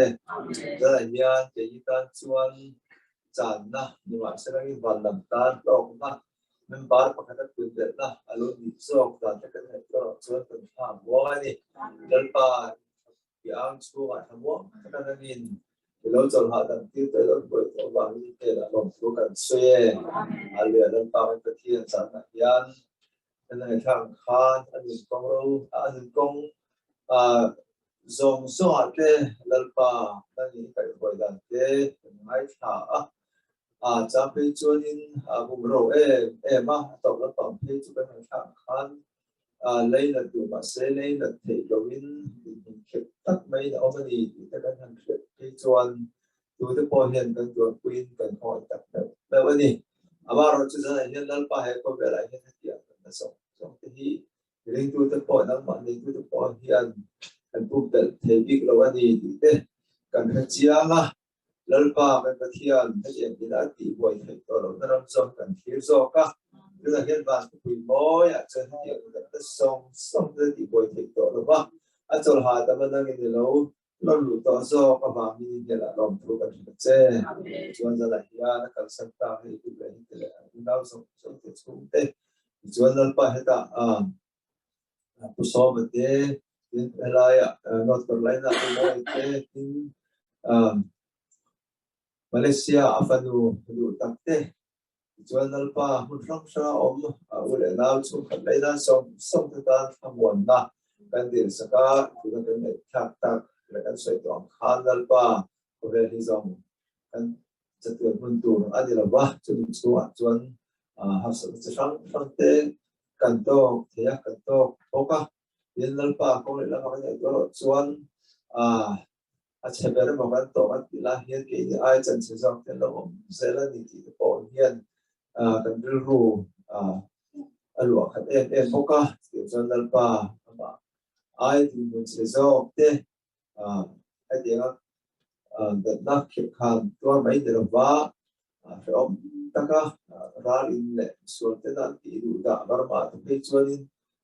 Zanah hian keini tan chuan channa nimahselangin van lam tan hlawkna Member pakhat a pun belhna a lo nih zawk dan te kan ngaihtuah loh chuan kan thla a muang a ni. Lalpa Piang chhungah thla muang tak a nangin i lo chawlhah dam tir te lo buai tawh avangin i hnenah lawmthu kan sawi e. Hallelujah Lalpa kan Pathian zanah hian kan ngaihthlak ang khan a nun kawng ro a nun kawng zawng zawngah te Lalpa nangin i kaihhruai dan te kan ngaithla a. A chang phei chuanin a bum ro em em a, a tawp lampang phei chu kan han thlak khan lei nat duh mahse lei nat theih loin inhmun khep tak maiin a awm a ni tih te kan han hriat phei chuan tute pawh hian kan tuarpuiin kan khawngaih tak meuh meuh a ni. Amaherawhchu zanah hian Lalpa he khawvelah hian hetiang kan la zawng zawng te hi ringtute pawh nangmah neitute pawh hian kan pumpelh thei bik lo a ni tih te kan hre chiang a. Lalpa kan Pathian hetiang ina a tih buai theih tawh lohna ram zawng kan thlir zawk a, tunah hian van khawpui mawiah chuan hetiang natna sawng sawng te tih buai theih tawh lo va, a chawlhah dam a nangin i lo lawm luh tawh zawk avangin i hnenah lawmthu kan hrilh a che. Chuan zanah hian a kalsan tak hei duh leh hite leh an unau zawng zawng te chhungte tichuan Lalpa hetah Pu Sawma te, tin helaia North Carolina Pu Mawi te, tin Malaysia a fanu duh tak te, tichuan Lalpa hmun hrang hranga awm u leh nau chhungkhat leh nan sawm sawm te tan thlamuanna kan dil sak a, tuna kan ngaihthlak tak leh kan sawi tawh ang khan Lalpa khawvel hi zawng kan chatuan hmun tur a ni lo va, chumi chhungah chuan harsatna chi hrang hrang te kan tawk thei a, kan tawk bawk a. Tin, Lalpa kawng leh lamah kan ngaihtuah erawh chuan a chhe ber emaw kan tawk an tih lai hian keini ai chanchhe zawk te an lo awm zel a ni tih te pawh hian kan rilru a luah khat em em bawk a. Chutiang chuan Lalpa amah ai dinhmun chhe zawk te hetianga natna khirh khan tuar mai ni lova hrehawm taka ral in leh sual tena an tih duh dah Burma te phei chuanin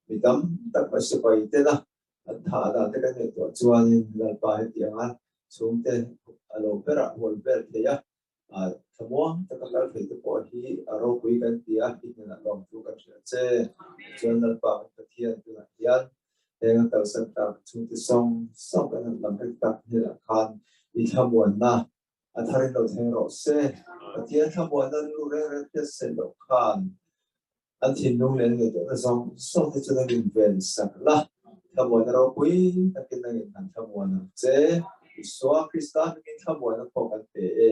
mi tam tak mai sipai tena an thah dan te kan ngaihtuah chuanin Lalpa hetianga chhungte a lo berah hual vel thei a, thlamuang taka kal thei te pawh hi a ropui kan ti a, i hnenah lawmthu kan hrilh a che. Tichuan Lalpa kan Pathian tunah hian heng a kalsan tak chhungte sawng sawng kan han lam reng tak hnenah khan i thlamuanna a tharin lo thleng rawh se. Pathian thlamuanna rilru reng reng hriat sen loh khan. An thinlung leh an ngaihtuahna zawng zawng te chu nangin ven sak la, thlamuanna ropui takin nangin han thlamuan ang che. Isua Krista hmingin thlamuanna pawh kan pe e.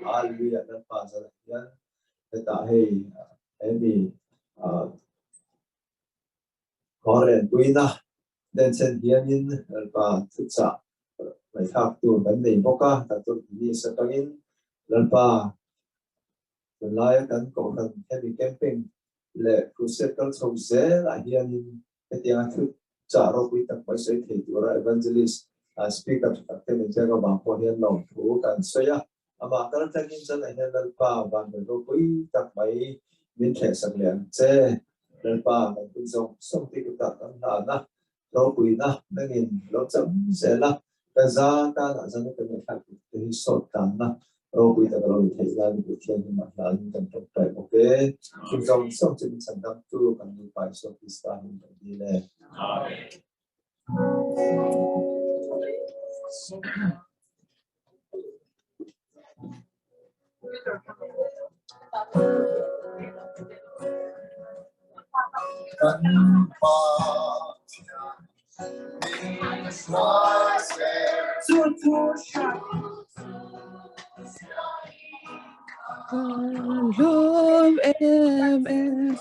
Hallelujah Lalpa zanah hian hetah hei hemi Kawrrenpuina denchhen hianin Lalpa thuchah ngaihthlak tur kan nei bawk a, Doctor Dennis atangin Lalpa tunlaia kan kohhran hemi camping leh crusade kal chho zelah hianin hetianga thuchah ropui tak mai sawi thei tura evangelist speaker tha tak te min pek avang pawh hian lawmthu kan sawi a. Amah kal tangin chuan a hian Lalpa vanduai ropui tak mai min thlehsak leh ang che. Lalpa kan hun zawng zawng te kutah kan hlan a, ropuina nangin lo cham zel a, ka za tanah zan kan ngaihthlak tur te hi sawt tanna ropui tak a lo ni theih lai ni Pathian hi mah hlanin kan tawngtai bawk e. Hun zawng zawng chu min chhandamtu kan Nupa Isua Krista hi kan dil e. Amen. Kan pa Lawm em em.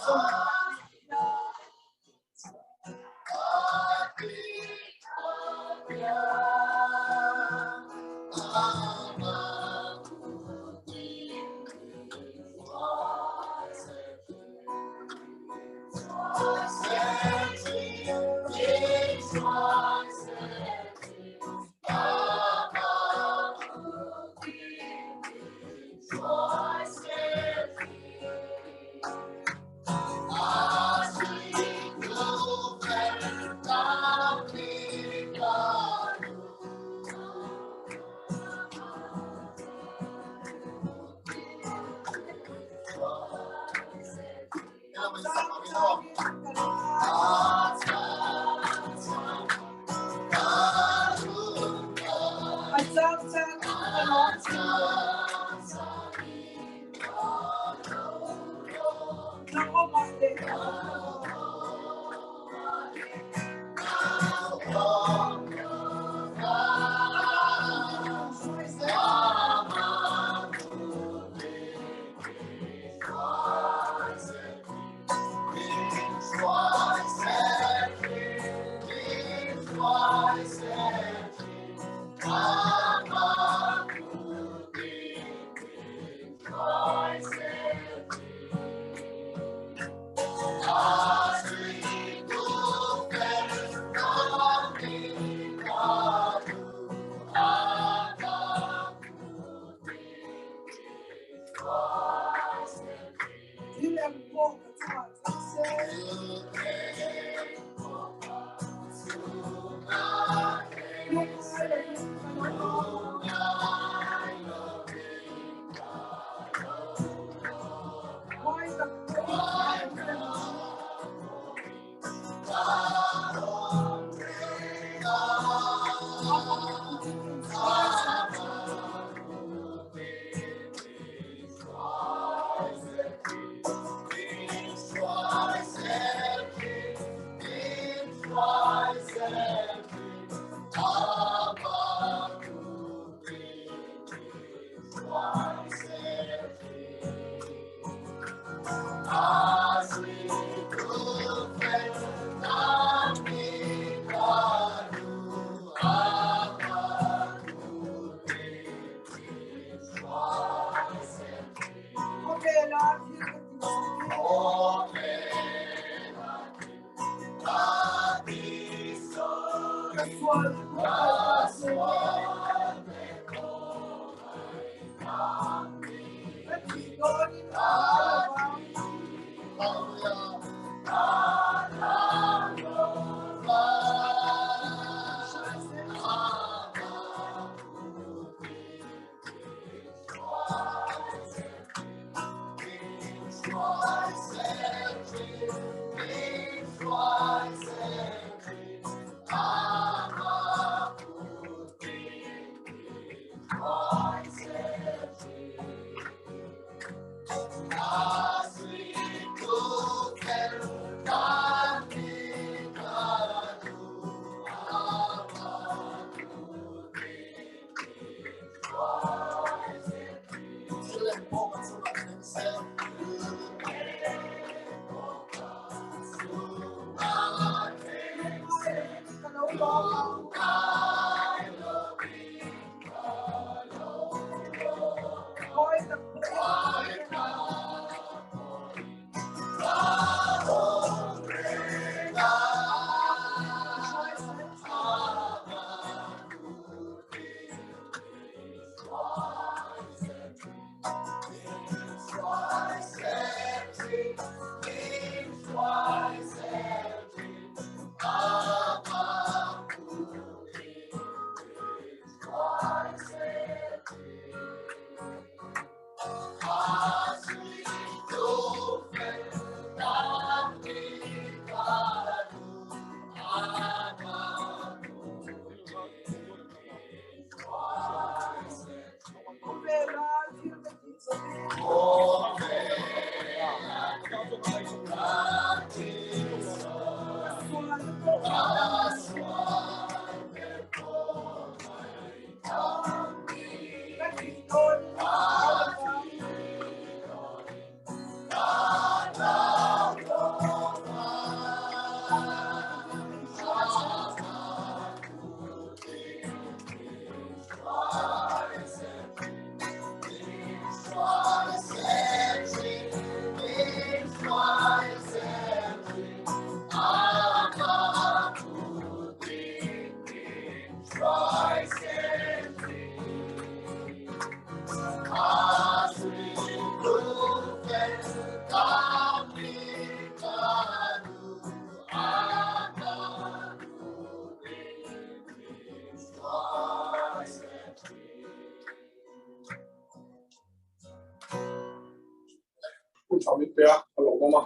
Hun tha min pe a, a lawmawm a.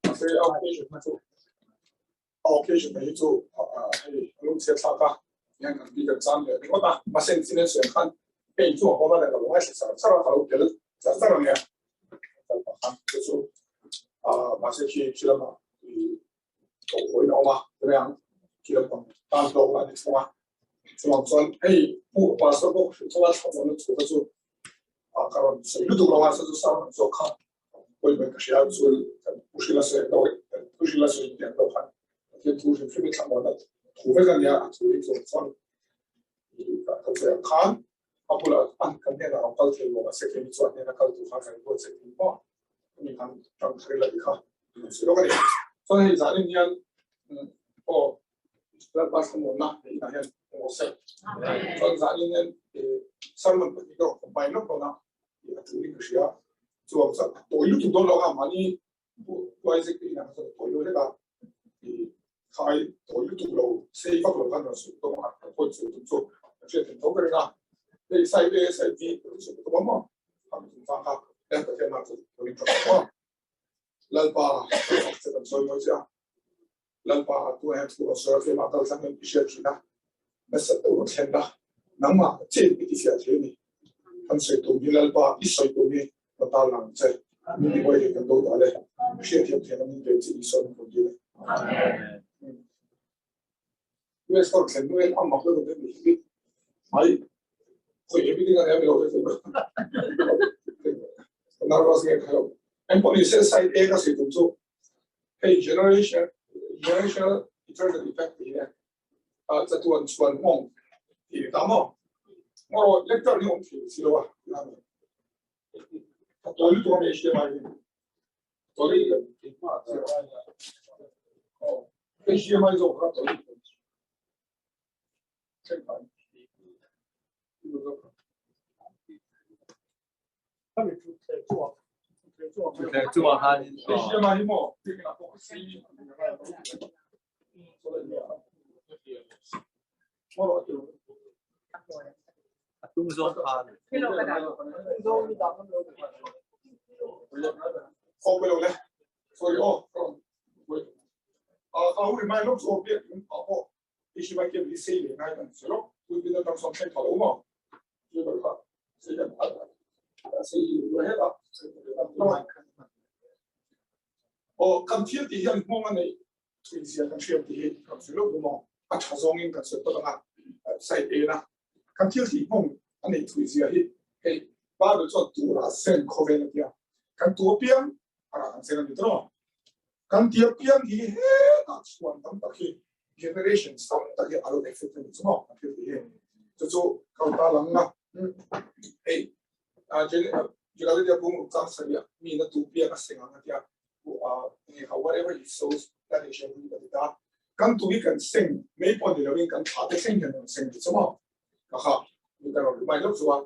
Mahse a occasion kha chu a occasion mai hi chu hei a lungchhiat thlak a, hian kan pi kan chan leh ringawt a. Mahse engtin nge sawi ang khan hei chu a hawm a, ka lo ngaithla char char a, ka lo tel char char ania. Kal pah khan chu chu mahse khi khi lamah koh hawiin a awm a, tunah ang khi lampang tan hlawk lah a ni thung a. Chuvang chuan hei pu pastor pawh hrilh thung a, thlawhna thu kha chu ka rawn sawi lutuk lo a, chu chu sermon zawk kha pawimawh ka hria chu kan pu hrila sawi ang deuh kan pu hrila sawi tih ang deuh khan Pathian thu hrim hrim hi thlamuanna thu vek a nia, a thu hi chuan chuan ka sawi ang khan a bulah an kan hnenah rawn kal thei lo mahse keini chuan hnena kal tur khan kan buatsaih thei maw ani khan tang thar ila ti kha kan sawi lawk a ni. Chuan hei zanin hian aw Lalpa thlamuanna hei inah hian emaw se. Chuan zanin hian sermon pahnih ka rawn combine lawk dawn a, a tulin ka hria. Chuan chuan a tawi lutuk dawn lo a, mahni Pu Isaac te inah kha chuan a tawi lo hlek a, khai tawi lutuk lo, sei vak lo khan rawn sawi tawh a, ka point sawi tum chu ka hriat theih tho ka ring a. Hei side A, side B ka sawi tum a maw? Khami chungchang kha Pathian hna chu ka ring tha tawh maw? Lalpa kan fak che kan sawi mawi che a. Lalpa tunah hian thu rawn sawi a, keimah kal tlang in i hriat thin a, nasa deuh rawn thlen a, nangmah chin i tifiah thei a ni. Kan sawi tum hi Lalpa i sawi tum hi ka tar lang che, min ti buai thei kan do dah le, hriatthiam theihna min pe che Isua min rawn dil e. Amen. US ka rawn thlen hnuin a mak lutuk hi mi hi mai khawi everything a nia mi lo hre thei mai. Ka nervous nge ka hre lo. Engpawh ni se side A ka sawi tum chu hei generation generational eternal effect tih hi a chatuan chhuan hmawng tih ni ta maw? Ngaw lecture hi awm thei si lo a a tawi lutuk a mi HDMI hi tawi HDMI zawk kha tawi lutuk Tung zawng khan. Sorry, oh, ka hu remind lok chu biak in pa pawh Kan thil tih hian hmawng a neih thin zia kan hriat tih hi kan sawi lo maw? A tha zawngin kan sawi phawt ang a, side A na. Kan thil tih hmawng a neih thui zia hi hei Bible chuan tura sen khawvel a tia. Kan tu apiang a rah kan sen a ni tawh. Kan ti apiang hi hetah chhuan tam tak hi generation tam tak hi a lo effect a ni chu maw kan thil tih hi. Chu chu ka ta lang na hei Galilee bung ruk chang sarih mi na tu piang a seng ang a tia whatever he sows that he shall reap a ti ta. Kan tu hi kan seng mai pawh ni loin kan thla te thleng hian kan seng ti chu maw. Ka kha mi ka rawn remind lawk chu a.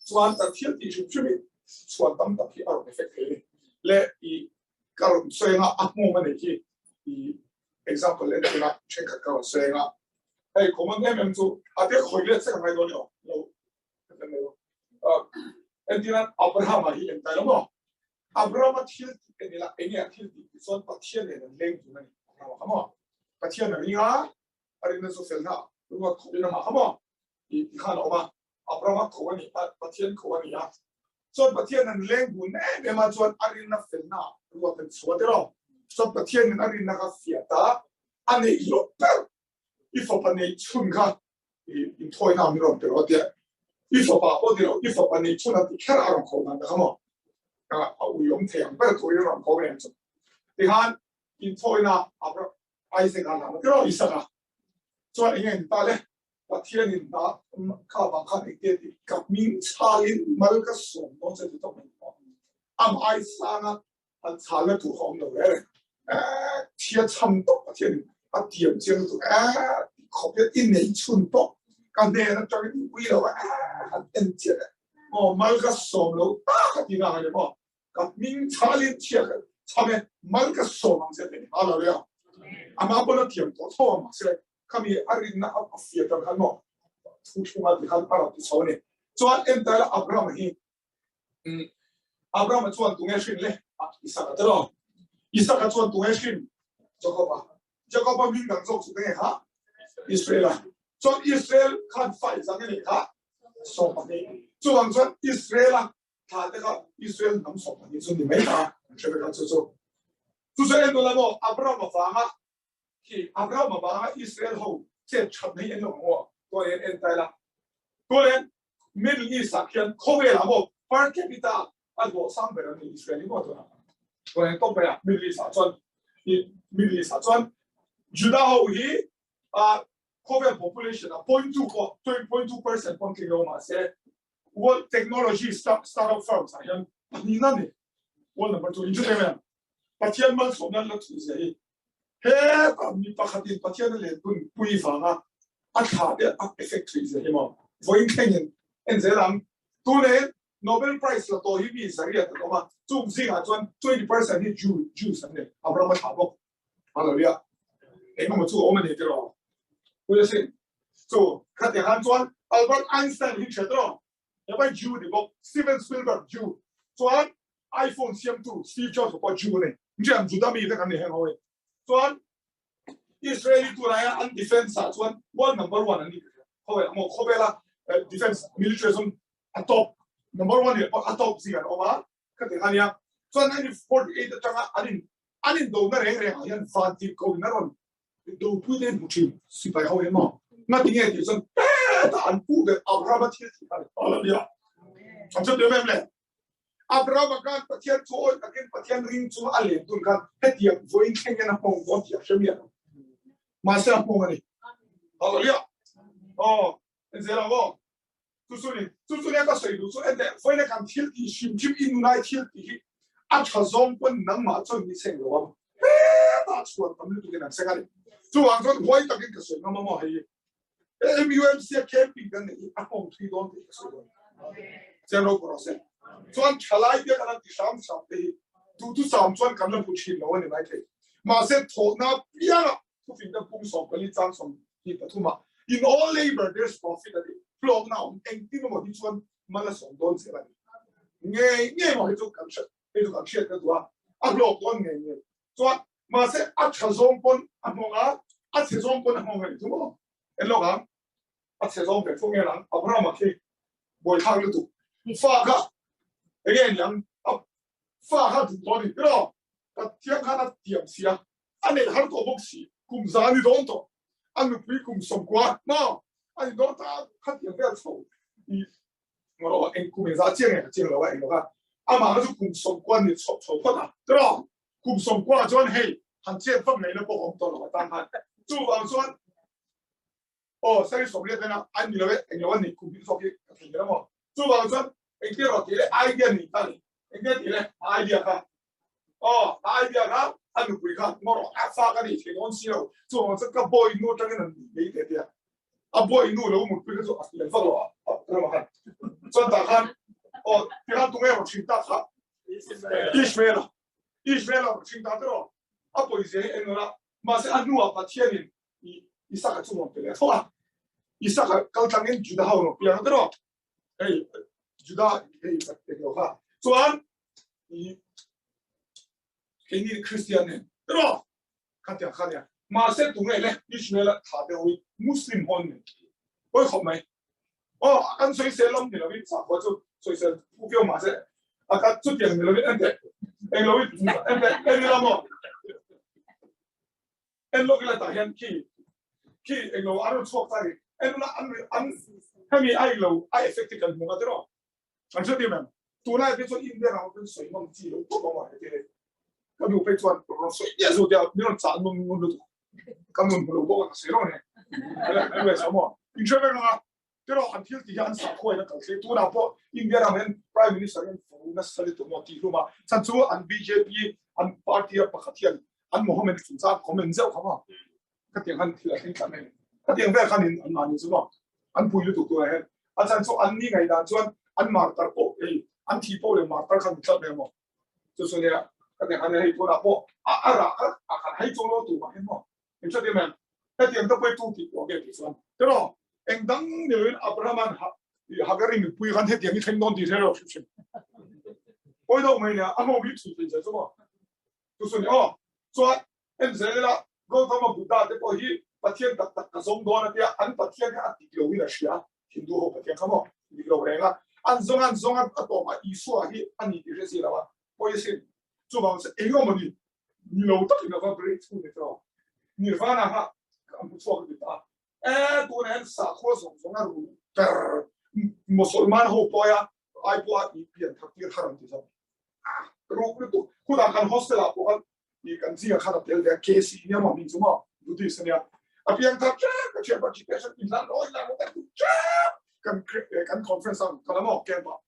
Chuan kan thil tih hrim hrim hi chhuan tam tak hi a rawn effect thei a ni. Le i ka rawn sawi anga a hmawng a nih hi i example en ila thenkhat ka rawn sawi anga hei common em em chu a te khawi let sek a ngai dawn ni aw lo entirnan Abraham a hi en tai lo maw Abraham a thil tih en ila enge a thil tih tih chuan Pathian nen an leng dun a ni Abraham kha maw Pathian a ring a a rinna chu felna ruat khawp in amah kha maw i khan a awm a Abraham a ko a ni a Pathian ko a ni a chuan Pathian an leng dun em em a chuan a rinna felna ruat an chhuah tiraw chuan Pathian in a rinna kha fiah ta a neih loh ber i fapa neih chhun kha in thawi na min rawn pe rawh tia i fapa pawh ti lo i fapa neih chhun a ti kher a rawn kho dan ta kha maw a ui awm thei ang ber turin rawn kho reng chu tikhan in thawi na Isaac a lam tiraw Isaka chuan enge ni ta le Pathian in na kha bang khan engte ti ka min chalin mal ka sawm dawn che ti tawp mai am ai sanga an chhal na tur kha awm lo reng reng thia cham tawp Pathian in a tiam chiang lutuk khawp hian i nei chhun tawp ka hnen atangin i ui lo a han en chiah e maw mal ka sawm lo tak a ti na ani maw ka hming chhalin thia ka cham e mal ka sawm ang che ti hallelujah ama pawn a thiam tawh tho a mahse khami a rinna a fiah tang khan maw thu thunga ti khan a rawn ti chho a ni chuan entire Abraham hi Abraham chuan tunge hrin le Isaka te lo Isaka chuan tunge hrin Jacoba Jacoba min dang zawk chu tunge kha Israel a chuan Israel khan fai zang ani kha so pahnih chuang chuan Israel a tha te kha Israel hnam so pahnih chu ni mai ta hre ka chu chu chu chu en la mo Abraham awanga khi Abraham awanga Israel ho chet that nei en lo ngo to en en tai la to en Middle East ah khian khawvel ah maw per capita a hlawh sang ber an ni Israel hi maw tunah tunah top ber ah Middle East ah chuan i Middle East ah chuan Juda ho hi a khawvel population ah 0.2 pawh 0.2% pawh an tling lo mahse world technology start startup firms ah hian pahnihna ni world number 2 in chu em Pathian malsawmna la thu zia hi heta mi pakhatin Pathian a len hun pui vanga a thla te a effect thui zia hi maw vawiin thlengin en zel ang tune Nobel Prize la tawh hi mi zariat an awm a chung zingah chuan 20% hi Jew Jews an ni Abraham a thlah bawk hallelujah engemaw chu awm a ni tiraw puia sin chu khatiang han chuan Albert Einstein hi hria tiraw Hepa Jew ni bawk, Steven Spielberg Jew chuan iPhone siamtu Steve Jobs pawh Jew a ni. Nge an Juda mi vek an ni heng ho hi. Chuan Israeli tunah an defense ah chuan world number one an ni ka hria. Khawvel maw khawvela defense military chuan a top number one leh pawh a top zing an awm a ka ti kha nia. Chuan 1948 atanga an in an indona reng reng ah hian van tirhkoh in a rawn dopui te hmu thin sipai ho hian maw ngati nge tih chuan heta an pu ber Abraham a thil tih kha hallelujah an chu em em le Abraham khan Pathian chu awi takin Pathian ring chu a len tun khan hetiang vawiin thleng hian a hmawng dawn tih a hre miah lo mahse a hmawng a ni hallelujah oh en zel ang aw chu chu ni chu chu nia ka sawi duh chu ente vawiin kan thil tih hrim hrim i nunai thil tih hi a tha zawng pawn nangmah chuan ni seng lo ang hetah chhuan tam lutuk in an seng a ni chuvang chuan huai takin ka sawi ngam a maw hei MUMC a camping kan nei hi a hmawng thui dawn tih ka sawi dawn chiang ro rawh se chuan thalai te kan ti hram hram te hi duh thu sam chuan kan la hmu thin lo a ni mai thei mahse thawhna pianga thufing te pung sawm pali chang sawm hi pathuma in all labor there's profit a ti hlawkna awm engtin emaw hi chuan mal a sawm dawn zel a ni ngei ngei maw hi chu kan hriat hei chu kan hriat ka duh a a hlawk dawn ngei ngei chuan mahse a tha zawng pawn a hmawng a a chhe zawng pawn a hmawng a ni chu maw en lawk ang a chhe zawng ve thung nge lang Abraham a khi buaithlak lutuk fa kha enge niang fa kha duh tawh a ni tiraw Pathian khan a tiam sia a neih har tawh bawk si kum za ni dawn tawh a nupui kum sawmkua maw a ni dawn ta khatiang vel chho i ngawh eng kum engzah chiang nge ka chiang lo a eng lo kha amah kha chu kum sawmkua ni chho chho phawt a tiraw kum sawmkua chuan hei han chet vak mai na pawh awm tawh lo a tan khan chuvang chuan aw sari sawmriat vena an ni lo e eng lo an ni kum hi zawk hi ka thei ber maw chuvang chuan engtia rawh tih leh idea ni ta ni engtia tih leh idea kha aw idea kha a nupui kha maw rawh a fa ka nei thei dawn si lo chuvang chuan ka boy nu atangin an ni mai te tia a boy nu lo mutpui kha chu a lem vak lo a rama khan chuan tah khan aw tikhan tunge rawn thin ta kha Ishmael. Israel a hring ta tiro a pawizia hi eng la mahse a hnuah Pathianin Isaka chu rawn pe leh tho a Isaka kaltlangin Juda ho rawn piang tiro hei Juda hei eng kha chuan keini Christian nen tiro khatiang kha nia mahse tunge le Ishmael a tha deuh hi Muslim hon ni oi khop mai o kan sawisel lam ni lovin sakhua chu sawisel phu viau mahse a ka chutiang ni lovin ente eng lo ente eng ila maw en lawk ila tah hian khi khi eng lo a rawn chhuak ta ri en ula an an hemi a eng lo a effect kan hmu nga tiraw An hre dim em? Tunlai phei chuan India ramah pawhin sawi ngam chi lo tawp ang a heti hei. Ka nu phei chuan rawn sawi miah zu tia min rawn chah ngun ngun lutuk. Ka nun hmu lo bawk a ka sawi reng a ni. Anyway, saw maw? In hre vek ang a, tiraw an thil tih hi an sakhuain a kal thleng. Tunah pawh India ram hian Prime Minister hian fu nasa lutuk maw tih hlum a, chhan chu an bjp an party a pakhat hian an Mohammed chungchang comment zeuh kha maw? Khatiang khan thil a thleng tlat mai. Khatiang vel khan in an mahni chu maw an pui lutuk tur ah hian a chan chu an ni ngaihdan chuan an martar pawh hei an thi pawh leh martar khan tlat mai maw. Chu chu nia khatiang khan hei tunah pawh a a rah kha a khan hei chu lo tur mah hian maw in hre tir mai. Hetiang te pawh hi tu tih pawh nge tih chuan tiraw eng dang ni loin Abraham-a'n Hagari mipui khan hetiang hi thleng dawn tih hre lo hrim hrim. Pawi deuh mai nia a hlawm hi chhui thei zel chu maw. Chu chu nia aw chuan En zel ila, Gautama Buddha te pawh hi Pathian tak tak ka zawng dawn a tia, an Pathian kha a dik lo in a hria, Hindu ho Pathian kha maw dik lo reng a, an zawng an zawng a, a tawpah Isua hi a ni tih hre si lo a, pawi asin. Chuvang chu eng emaw ni, ni lo takin a va breakthrough ni tawh. Nirvana kha ka hmu chhuak lut a, e tunah hian sakhua zawng zawng a ru ber, Mosolman ho pawia ai pawha i pian thak tir har an ti zawk. Ruk lutuk, khutah kan hostel ah pawh khan i kan zinga khan a tel ve a KC nia maw hming chu maw Buddhist ania a piang thar tep ka thian pa GPS in hlan rawh in hlan rawh kan duh tep kan kan conference ang kala maw camp ah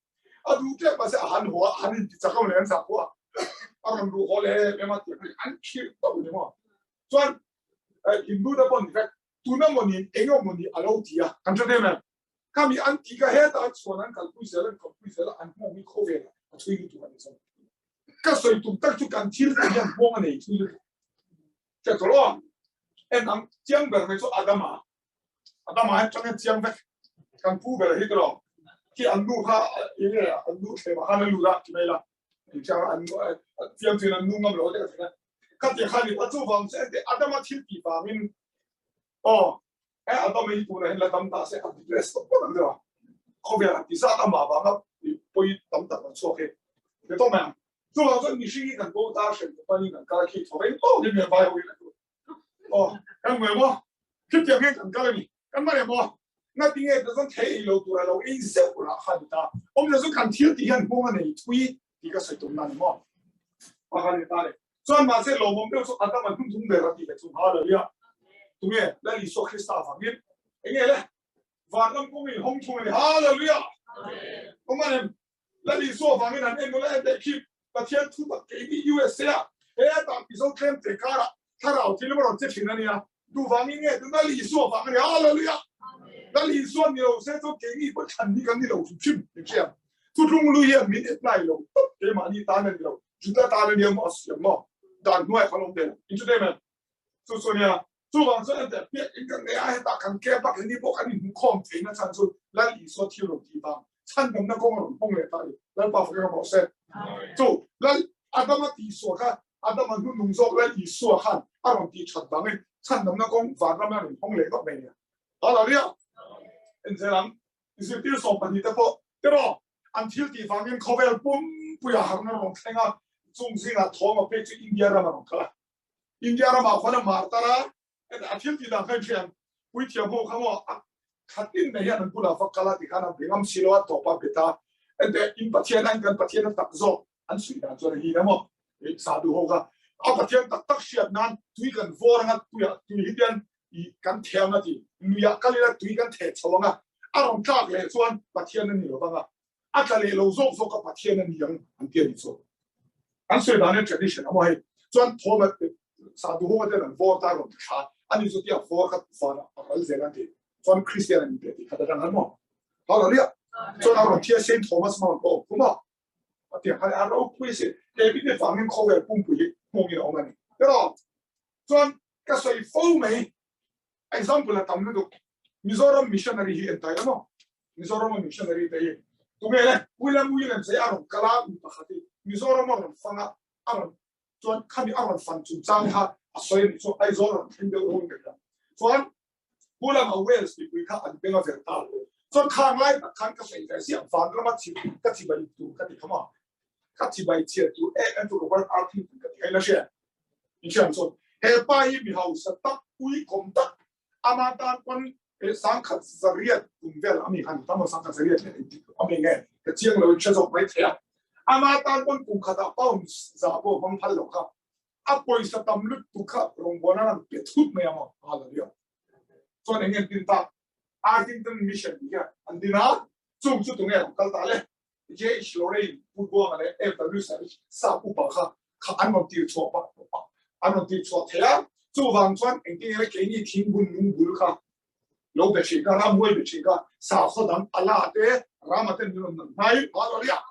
a duh tep mahse a han haw a han in ti chak lo leh an zak pawh a a rawn ruh haw leh em em a tih an khirh tawp ni maw chuan Hindu te pawh ni vek tuna maw ni eng emaw ni a lo ti a kan hre em em khami an ti ka hetah chuan an kalpui zel an kalpui zel a an hmawng hi khawvel a chhui lutuk a ni chuan ka sawi tum tak chu kan thil tih hian hmawng a nei thui lutuk che tawh aw en ang chiang ber mai chu Adama Adama hian chang hian chiang vek kan pu ber hi tawh khi an nu kha enge an nu thlema khan a lut a ti mai la chang an fiam chuan an nu ngam lo te ka thina kha ti khan ni a chu vang che Adama thil tih vangin aw He Adama hi tunah hian la dam ta se a depressed tawp ngawt ang deuh a. Khawvel a ti zat amah vanga pawi tam tak rawn chhuak hi. Ni tawh mai ang. Chuvang chuan mihring hi kan bo ta hrem tawp a ni kan kal khi thaw reng tawk hi mian vai ho in an duh. Aw, kan hmu em aw? Khitiang hian kan kal a ni. Kan man em aw? Ngatinge ta chuan thei ei lo tur a lo ei zeuh rah kha a ni ta. Awmzia chu kan thil tih hian nghawng a nei thui tih ka sawi tum na ni maw? A han ni ta le. Chuan mahse lawmawm deuh chu Adam an hmun thum ber a tih leh chung Hallelujah. Tunge Lal Isua Krista avangin enge le vanram kawng in hawng thung a ni Hallelujah. Awm an em Lal Isua avangin an en nula en teh khi Pathian thu tak keini USA ah hetah Mizo tlem te karah thlarau thil emaw rawn che thin a nia. Duhvangin nge tu Lal Isua vang a ni Hallelujah. Lal Isua ni lo se chu keini pawh thlan hi kan ni lo hrim hrim ni hriam. Thutlung lui hian min apply lo tawp keimahni tan a ni lo. Juda tan a nia maw a siam maw dan hnuai khan awm ve lo. In chute men chu chu nia chuvang chuan ente piak in kan nei a hetah kan camp a keini pawh kan inhmukhawm theihna chhan chu Lal Isua thil rawn tih vang chhandamna kawng a rawn hmang leh ta a ni. Lalpa fak emaw se. Chu Lal Adama tihsuah kha Adama hnunung zawk Lal Isua khan a rawn tih that vangin chhandamna kawng vanram a rawn hmang leh ngawt mai nia. Hallelujah! Enzel ang zirtir 12 te pawh tiraw an thil tih vangin khawvel pumpuia harna rawn thleng a, chung zingah thawm a phei chu India ram a rawn kal a. India ramah khuan a martar a, a thil tih dan kha in hria ang. Puithiam ho kha maw a khatin mai hian an bulah va kal a tikhan an be ngam si lo a, tawp a bet a. Ente in Pathian aiin kan Pathian a tak zawk an suih dan chuan a hi na maw Sadhu ho kha a Pathian tak tak hriat nan tui kan vawr anga tuiah tui hi tian i kan thiam a ti nuiah kal ila tui kan theh chho anga a rawn tlak leh chuan Pathian a ni lo vang a a tla leh lo zawk zawk a Pathian a ni ang an ti a ni chu an sawi dan in tradition a maw hei chuan thawm a Sadhu ho ten an vawr ta rawn thla ani chu tia vawr kha van a ral zel an ti chuan Christian an pe ti khat atang an maw hallelujah chuan a rawn thia Saint Thomas Mount pawh kuma. A tiang kha a ropui si. He mi te vangin khawvel pumpui hi hmawngin a awm a ni. Tiraw? Chuan ka sawi fo mai. Example a tam lutuk. Mizoram missionary hi en ta ila maw? Mizoram a missionary te hi tunge le? William Williams hi a rawn kal a, mi pakhat hi Mizoram a rawn fang a, a rawn chuan khami a rawn fan chungchang kha a sawi a nih chu Aizawl rawn thleng deuh dawn ka hria. Chuan Pulam a Wales mipui kha an beng a ver ta. Chuan khang lai tak khan ka sawi ve ziah vanrama chim ka chibai tur ka ti kha maw? Ka chibai chhiat tur em em chu Robert Arthington ka ti kha ila hria. In hriam chuan he pa hi mi hausa tak uikawm tak ama tan pawn 1800 kum vel ami khan tam 1800 leh engtik ami nge ka chiang lo in hre zawk mai thei a ama tan pawn kum khatah pounds za pawh hmang phal lo kha a pawisa tam lutuk kha rawngbawlna lam pe thut mai ang hallelujah chuan eng engtin ta Arthington Mission ti hian an din a chung chu tunge rawn kal ta le J.H. Lorraine Pu Buanga leh F.W. Savage sap upa kha kha an rawn tir chhuah pah an rawn tir chhuah thei a chuvang chuan engtin nge keini thingbun lungbul kha lo be thin ka ramhuai be thin ka sakhaw dang ala te rama te min rawn nam hnai hallelujah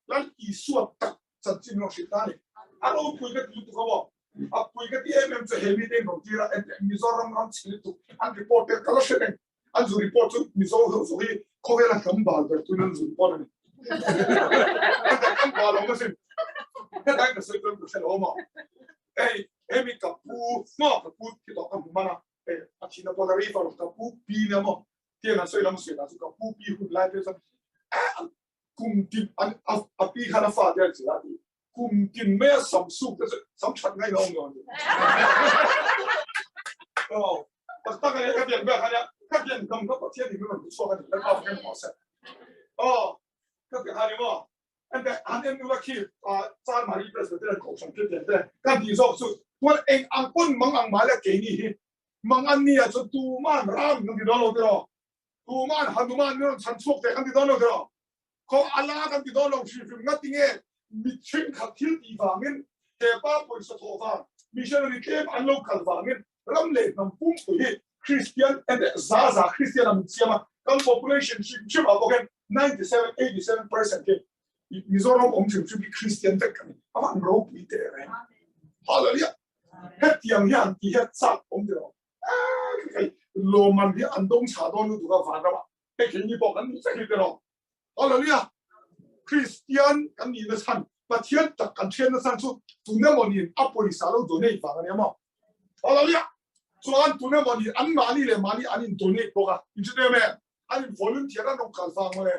Lal Isua tak chanchin rawn hrilh ta a ni. A ropui ka ti lutuk a maw? A pui ka ti em em chu he mite in rawn tir a, enteh Mizoram ram chhe lutuk an report te ka la hre reng. An zu report chu Mizo ho zawh hi khawvela hnam bal ber tuin an zu report a ni. Enteh kan bal awm asin. Hetlai ka sawi chuan ka hre lo maw? Hei hemi ka pu maw ka pu khi tawh ka hmu man a, hei a thihna pawh la rei far lo ka pu pi nia maw? Tiang an sawi lam sawi dan chu ka pu pi hun lai te chuan kum tin an a pi khan a fa te an zir a ti kum tin mai a sam suk te chu sam that ngai lo awm lo oh tak tak ani ka tiang ber khan ka tiang kam ka pathian in rawn chhuak ani lalpa kan mo se oh ka ti hani mo and the an en nula khi a chan mari presbyterian kohhran khi tiang te kan ti zawk chu tuan eng ang pon mang ang ma le ke ni hi mang an ni a chu tu man ram kan ti dawn lo ti ro Tuman Hanuman min rawn chhan chhuak ve kan ti dawn lo tiraw? Khaw Allah kan ti dawn lo hrim hrim nga tinge mitchhing khat thil tih vangin he pa pawisa thawh vang missionary tlem an lo kal vangin ram leh hnam pumpui hi Christian ente za za Christian a min siam a kan population hrim hrim ah bawk hian 97 87% hi Mizoram awm hrim hrim hi Christian vek kan ni a van ropui teh reng Hallelujah hetiang hian ti hian chak awm tiraw lawmman hi an dawng chha dawn lutuk a vanramah hei keini pawh kan nih vek hi tiraw Hallelujah Christian kan nih na chhan Pathian tak kan thian na chhan chu tuna maw niin a pawisa lo donate vang a nia maw Hallelujah chuan tuna maw ni an mahni leh mahni an in donate bawk a in hre em an in volunteer an rawn kal vang maw le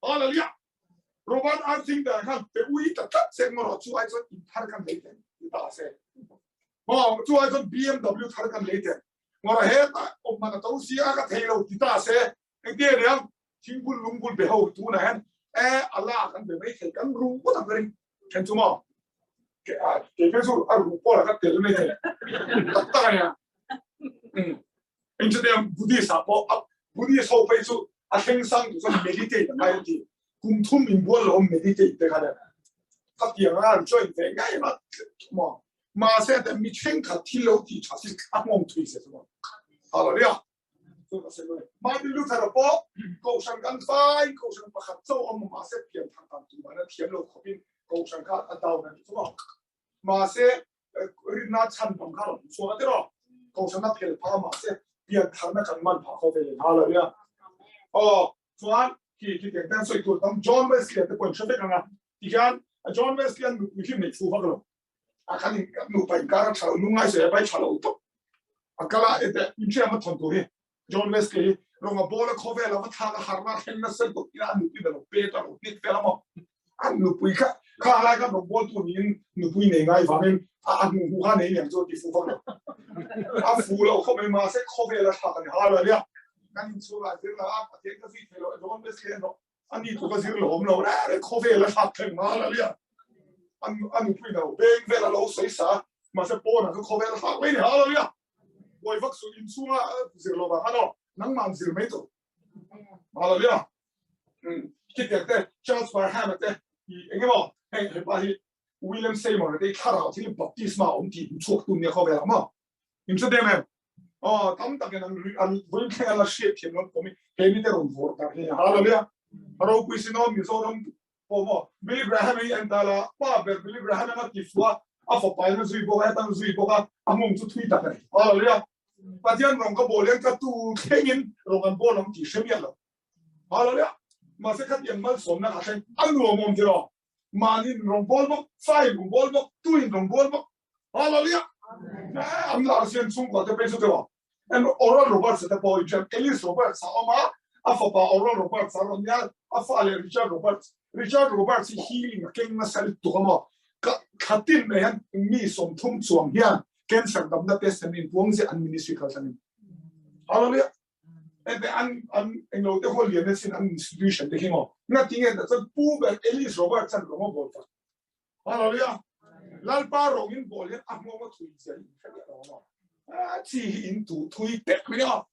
Hallelujah Robert Arthing da khan pe ui ta tlat se ngawr chu ai chuan in thar kan lei ten ti ta se maw chu ai chuan BMW thar kan lei ten ngawr he ta om man a to si a ka thei lo ti ta se engtia riang thingkul lungkul be ho tu na hen e ala kan be mai thei kan ru ngawt ang ka ring then chu maw ke a ke ke chu a ru pawh ka tel mai thei tak tak ania Engineer Buddhist ah pawh a Buddhist ho phei chu a thleng sang tu chuan meditate a ngai an ti. Kum thum in bual lo meditate te khan khatiang a an join ve ngai ma maw. Mahse te mi thenkhat thil lo ti tha si a nghawng thui se chu maw. Hallelujah. Chu ka sawi mai. Martin Luther a pawh kohhran kan fai kohhran pakhat chauh awm mahse pian thar dan tumah na thiam lo khawpin kohhran kha a down a ni chu maw. Mahse rinna chhan bang kha rawn chhuak a tiraw kohhran a phel phah mahse pian tharna kan man phah kho ve leh hallelujah aw chuan khi khi tiang tan sawi tur tam John Wesley te pawhin hre vek anga tihian John Wesley an nupui hi nei fu vak lo a kan in nupa inkar a tha lo lungngai sawi pai tha lo tawp a kala ete in hria ma thon tur hi John Wesley hi ronga ball a khawvel a va thlak a harna thleng na sel tuk ina an nupui lo pe ta lo hnik fel amaw an nupui kha kha lai kha rong ball tu niin nupui nei ngai vangin a a hmu hmu kha nei liang chu ti fu vak lo a fu lo khaw mai ma se khawvel a thlak ani hallelujah kan in chhung ah zir la a pathian ka zui thei lo John Wesley an ani tu ka zir lo awm lo re re khawvel a thlak thleng hallelujah an an nupui no beng vel a lo sawi sa ma se pawn a chu khawvel a thlak mai ni hallelujah buai vak su in chhunga zir lo vang ano nangman zir mai tu hallelujah khi tiang te Charles Parham te i engemaw hei hepa hi William Seymour te thlarau thil baptisma awm ti chhuak tu nia khawvel ma in hre dem em oh tam takin an an vui thleng an la hriat thiam lo komi he mi te rawn vor tar hi hallelujah ropui sino Mizoram Pawh maw Billy Graham hi en ta la, pa ber Billy Graham anga ti fuh a, a fapa in a zui bawk a, hetang a zui bawk a, a mawng chu thui tak a ni. Hallelujah! Pathian rawng ka bawl hian ka tu thlengin rawng an bawl ang tih hre miah lo. Hallelujah! Mahse khatiang malsawmna kha thleng a nuam awm tiraw? Mahni rawng bawl bawk, fa in rawng bawl bawk, tu in rawng bawl bawk. Hallelujah! An lar sian chhungkua te phei chu tiraw? En Oral Roberts te pawh in Ellis Roberts a awm a, a fapa Oral Roberts a rawn nia, a fa leh Richard Roberts. Richard Roberts hi healing a keng nasa lutuk a maw? Ka thla tin mai hian mi 30 chuang hian cancer damna test an inpuang ziah an ministry kal thlangin. Hallelujah! Ente an an englo te ho lian asin an institution te khi maw? Ngatinge ta chuan Pu ber Ellis Roberts an rawng a bawl tak. Hallelujah. Lalpa rong in bol hian a hmawng a thui zia in hre miah lo maw? A chi hi in tu thui tek mai a.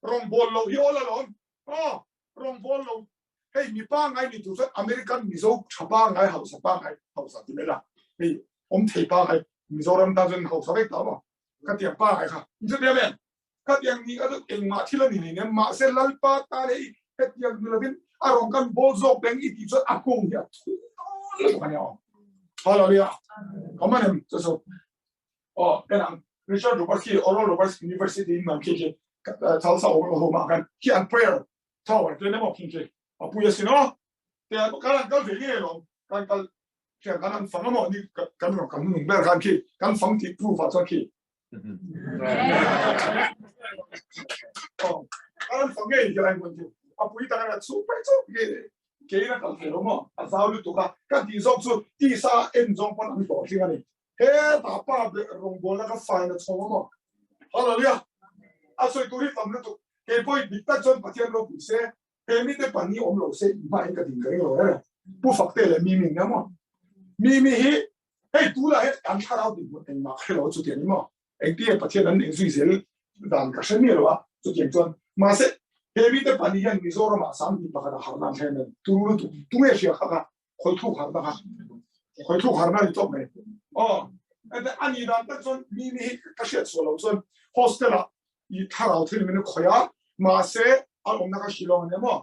Rong bol lo hi awl alawm. Aw, rong bol lo. Hei mi pa ngai ni tur chuan American Mizo tha pa ngai hausa pa ngai hausa ti mai la. Hei awm thei pa ngai Mizoram tan chuan hausa vek ta maw? Ka tiang pa ngai kha. In hre miah em? Khatiang ni a chu engmah thil a ni hlei nen, mahse Lalpa tan hei hetiang ni lovin a rawn kan bawl zawk peng i tih chuan a kung hi a thui dawn lutuk a nia aw. Hallelujah. Awm a nem chu chu. Aw, en ang Richard Roberts khi Oral Roberts University in man khi khi Tulsa Oklahoma khan khi an prayer tower te nemaw khi khi a pui asin aw. Te kan an kal ve ngei alawm. Kan kal khian kan an fang amaw ni kan rawn kan nung ber khan khi kan fang tih proof ah chuan khi An fa ngei hi lai hmun chu a pui tak a chu pai chu ke ke na kal thei lo maw a zau lutuk a ka tih zawk chu tisa en zawng pawn an hlawh tling a ni he ta pa rawngbawl na ka fai na chhawng a maw hallelujah a sawi tur hi tam lutuk kei pawh dik tak chuan Pathian ropui se he mite pahnih awm lo se hma in ka ding ka ring lo e pu fakte leh mi mi nia maw mi mi hi hei tu lah hi an thlarau dinhmun engmah hre lo chu tiang ni maw engtia Pathian an inzui zel dan ka hre miah lo a chutiang chuan mahse he mite pahnih hian Mizoram ah 21 a harna an thleng a turu lutuk tunge hria kha kha khawih thluk harna kha khawih thluk harna ni tawp mai aw ani dan tak chuan mi mi hi ka hriat sual lo chuan hostel ah i thlarau thil min khawih a mahse a awmna kha Shillong ania maw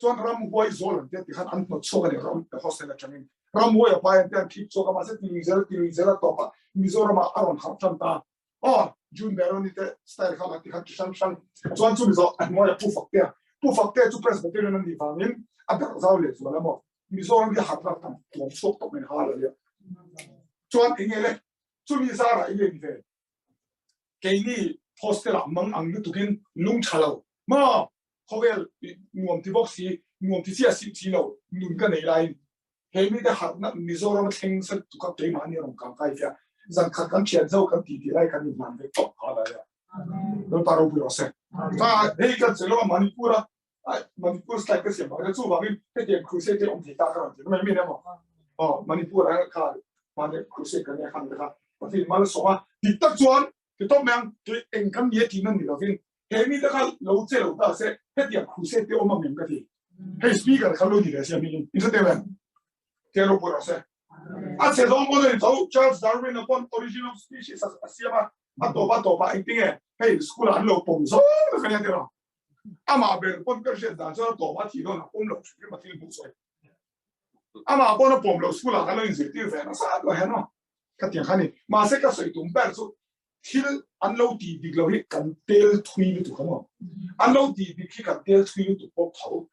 chuan ramhuai zawl an tia tikhan an hnawt chhuak a ni ram hostel atangin ramhuai a pai an tia an khip chhuak a mahse tilui zel tilui zel a tawp a Mizoram ah a rawn harh tan ta aw June Baroni te style kha la tikhan chi hrang hrang chuan chu Mizo a hnuai a Pu Faktea Pu Faktea chu Presbyterian an nih vangin a darh zau leh zual a maw Mizoram hi harh rak tam tuam chhuak tawp mai ha la nia chuan enge le chumi zarah enge ni ve keini hostel ah mang ang lutukin lung tha lo maw khawvel nuam ti bawk si nuam ti chiah si chi lo nun ka nei laiin he mite harhna Mizoram thleng sa tu kha keimahni a rawn kang kai tia zan khat kan thian zo kan ti ti lai kan inhlan ve tawp kha lai a Lalpa ropui rawh se ta hei kan che lo Manipur a Manipur style ka siam bang chu wangin hetiang crusade te awm thei ta ka rawn ti mai mi ne maw oh Manipur a kha mane crusade kan ne khan kha pathin mal soma dik tak chuan ti top mang ke eng kan ni ti nan ni lovin he mi te kha lo che lo ta se hetiang crusade te awm ang ka ti hei speaker kha lo ni ve sia mi in sa te wen te ro pura se a che dong mo ni tho Charles Darwin upon origin of species a siama a topa topa eng tinge hei school an lo pom zo ka nia ti ro Amah ber pawn ka hriat dan chuan a tawp a thih dawn a pawm loh hrim hrim a thil hmuh sawi. Amah pawn a pawm loh school ah kan lo inzirtir ve nasa tawh hian aw ka tiang kha ni. Mahse ka sawi tum ber chu thil an lo tih dik loh hi kan tel thui lutuk ang aw. An lo tih dik hi kan tel thui lutuk bawk tho.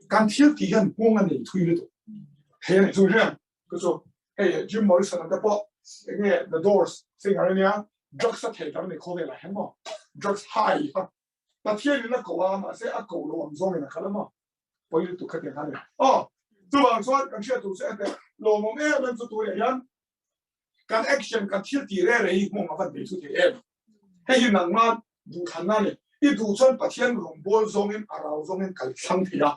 Kan thil tih hian nghawng a nei thui lutuk. Hei a nih chu hian ka chu hei Jim Morrison te pawh enge The Doors singer ania drugs a thei tar ni khawvel ah hian maw drugs high kha Pathian in a ko a, mahse a ko lo ang zawngin a kal a maw? Pawi lutuk kha tiang kha a ni. Aw, chuvang chuan kan hriat tur chu ente lawmawm em em chu tunah hian kan action kan thil tih reh reh hi hmawng a van nei thu thei em. Hei hi nangma duhthlanna a ni. I duh chuan Pathian rawngbawl zawngin a rau zawngin kal thlang thei a.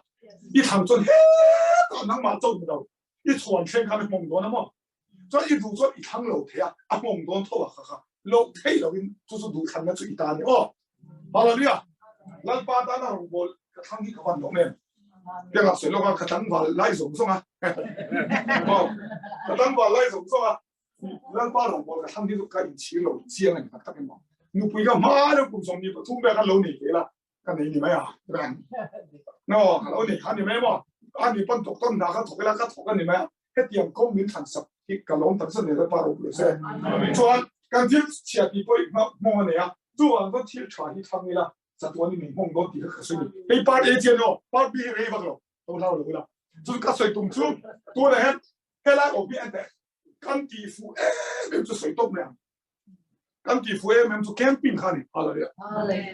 I thlang chuan hetah nangmah chauh ni lo, i chhuan thleng khan i hmawng dawn a maw? Chuan i duh chuan i thlang lo thei a, a hmawng dawn tho a kha kha loh theih loin chu chu duhthlanna chu i ta a ni aw. Hallelujah! Lalpa tana rawngbawl ka thlang hi ka van lawm em? Tiang ah sawi lawk a, ka tlangval lai zawng zawng a. Aw, ka tlangval lai zawng zawng a. Lalpa rawngbawl ka thlang hi chu ka inchhir lo chiang a ni tak tak em aw. Nupui ka hma deuh kum 23 vel khan lo nei ve la, ka nei ni mai a. No, ka lo nei kha ni mai maw. Ani pawn doctor hna kha thawk ila ka thawk a ni mai a. Hetiang kawng min thlan sak hi ka lawm tak zet Lalpa ropui se. Chuan kan thil chhia tih pawh i hmawng a nei a, chuvang chuan thil tha hi thlang ila chatuan i min hmawng dawn tih kha ka sawi ni. Hei part A chian aw, part B hi rei vak lo, lo hlau lo ila. Chuan ka sawi tum chu tunah hian helai awm hi ente kan tih fuh em em chu sawi tawp mai ang. Kan tih fuh em em chu camping kha a ni, hallelujah.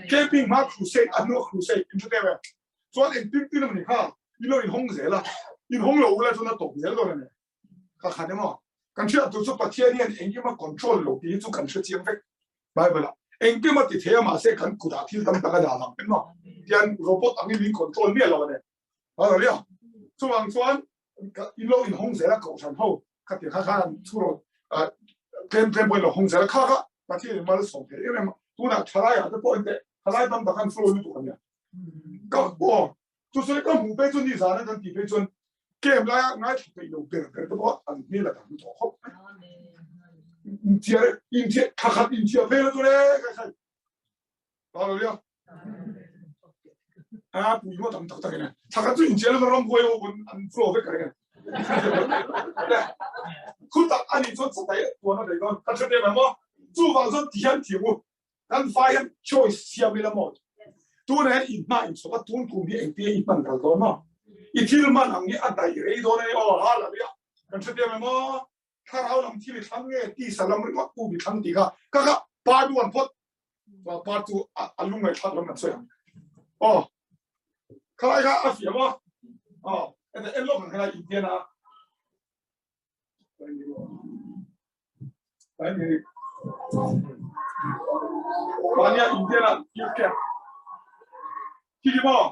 Camping hma crusade, a hnua crusade, in hre teh em? Chuan engtin tin emaw ni kha i lo inhawng zel a, inhawng lo ula chuan a tawp zel dawn a ni. Kha khan emaw kan hriat tur chu Pathian hian engkim a control lo tih hi chu kan hre chiang vek Bible ah. Engkim a ti thei a mahse kan kutah thil tam tak a dah vang emaw tian robot angin min control miah lo a ni. Hallelujah. Chuvang chuan i lo inhawng zel a kohhran ho kha ti kha khan thu rawh tlem tlem pawh i lo hawng zel a kha kha Pathian in malsawm thei em em a tunah thalai ah te pawh in teh thalai tam tak an flow lutuk a nia ka aw chu sawi ka hmuh phei chu ni zan a kan tih phei chuan kem laia ngaithla peih lo ber ber te pawh an hmel a dang tawh khawp mai inchhiar inchhiar thakhat inchhiar phei la chu le kai khai Hallelujah. A pui mo tam tak tak ina. Thaka chu inchel ma ram huai ho an flow vek reng. Khu tak ani chuan chatai tuan a dei dawn. Ka hre te mo. Chu wang chuan tihian thiam u. Kan vai hian choice siam ila mo. Tuna hian in hma in chhawp a tun kum hi engtia i hman kal dawn mo. I thil man ang hi a dai rei dawn ani aw. Hallelujah. Kan hre te mo. Thlarau lam thil i thlang nge tisa lam ringawt u mi thlang tih kha ka kha part one phawt part two a lungngaih thlak lam kan sawi ang aw khalai kha a fiam aw aw en en lawk ang helai Indian a Mania Indian a youth camp khi maw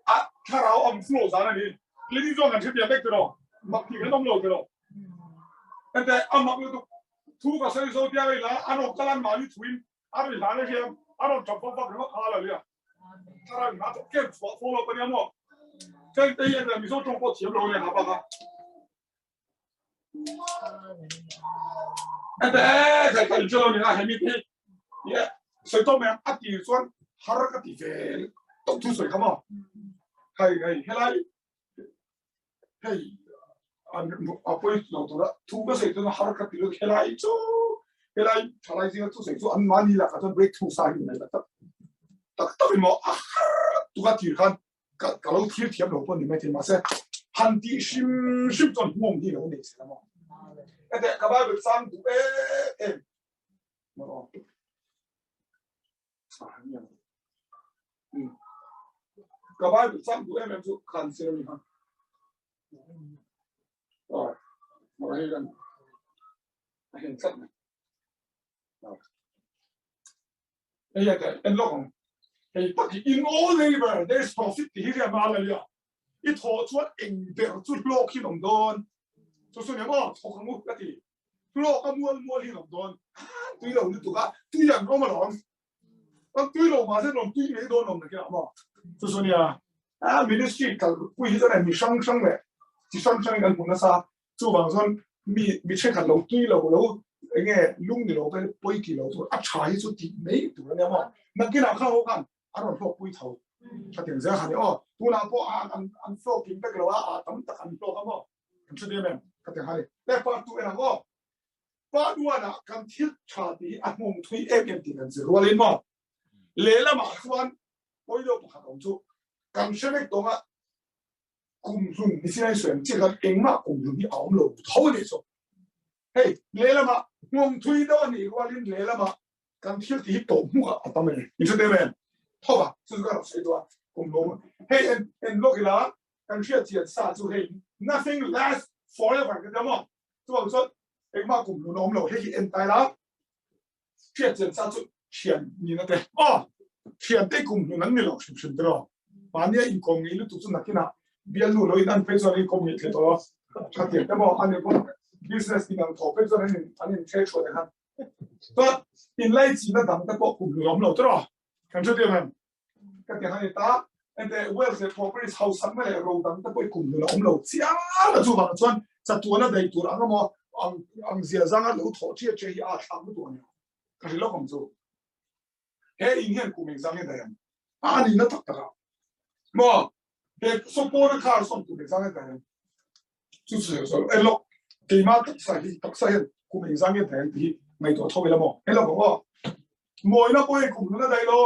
a thlarau am flow zan ani lini zawng kan hriat vek tiraw mak ti kan awm lo tiraw ente a mak lutuk thu ka sawi zo tia ila an rawn kal an mahni thuin a rawn hlan a hiam a rawn tap vak vak ringawt kha la lia thlarau in a thawk kem chhuah follow pa nia maw keng te hi ente mizo tawng pawh thiam lo nia ha bak a Ente kai kai chalo ni na hemi te ye soi to me a ti chuan har ka ti ve tok thu soi kha mo hei hei helai hei an a poi lo tura thu ka sei chuan har ka ti lo helai chu helai thalai zinga thu sei chu an mani la ka chuan break thu sa hi mai tak tak tak in mo a har tu ka tir khan ka ka lo thlir thiam lo pawh ni mai thei mahse han tih hrim hrim chuan hmuam hi lo nei se maw ete ka bible chang duh em em maw ka bible chang duh em em chu khan se mi ha oh ma hei kan a hen tlat mai Hei a en lawk ang. Hei tak hi in all labor there is profit tih hi riam a hallelujah. I thawh chuan eng ber chu hlawk hi awm dawn. Chu chu ni maw thawk ang u ka ti. Hlawk a mual mual hi awm dawn. Tui lo lutuk a tui an awm alawm. An tui lo mahse rawn tui ngei dawn awm nakinah maw. Chu chu nia a ministry kal pui hi chuan mi hrang hrang leh chi hrang hrang in an hmu nasa. Chuvang chuan mi mi thenkhat lo tui lo lo enge lung ni lo te pawi ti lo tur a tha hi chu tih mai tur a nia maw. Nakinah kha ho khan a rawn hlawk pui tho. Tha tiang zel kha ni aw. Tunah pawh a an an hlawk kim vek lo a, a tam tak an hlawk a maw. Kan hre diam em? Ka ti nghal i. Le part 2 en ang aw. Part 1 ah kan thil tha tih hi a hmawng thui em em tih kan zir rualin maw. Lehlamah chuan pawi deuh pakhat awm chu kan hre vek tawng a kum hlun ni sin ai sawi ang chiah khan engmah kum hlun hi a awm lo tho a nih chu. Hei lehlamah nghawng thui deuh a nih rualin lehlamah kan thil tih hi tawh hmuk ah a tam a ni. Min hre teh em? Tho va, chu chu ka rak sawi duh a, kum hlum. Hei en en lawk ila kan hriat chian sa chu hei nothing lasts forever ka ti a maw? Chuvang chuan engmah kum hlun a awm lo, hei hi en ta ila hriat chian sa chu thian nihna te aw thian te kum hlun an ni lo hrim hrim te rawh mahnia inkawm ngei lutuk chu nakinah bialnu lo in an phei chuan an inkawm ngei thei tawh a khatiang te maw an in business in ang thawh phei chuan an in an in thre thuah te khan chuan inlaichina dang te pawh kum hlun awm lo te rawh kan hre tir em ka ti han ni ta ente wealth leh properties hausak na leh ro dang te pawh i kum hlun a awm lo chiang a chuvang chuan chatuan a dei tur ang emaw ang ang zia zanga lo thawh ṭhiah ṭhiah hi a thlak lutuk a ni ka hrilh lawk ang chu he in hian kum engzang nge dai ang a ni na tak tak a maw. He sawpawna khar sawn kum engzang nge daih ang? Chu chu sawi en lawk keima taksa hi taksa hian kum engzang nge daih ang tih hi ngaihtuah tho ila maw? En lawk ang aw. Mawina pawh hei kum hlun a daih lo.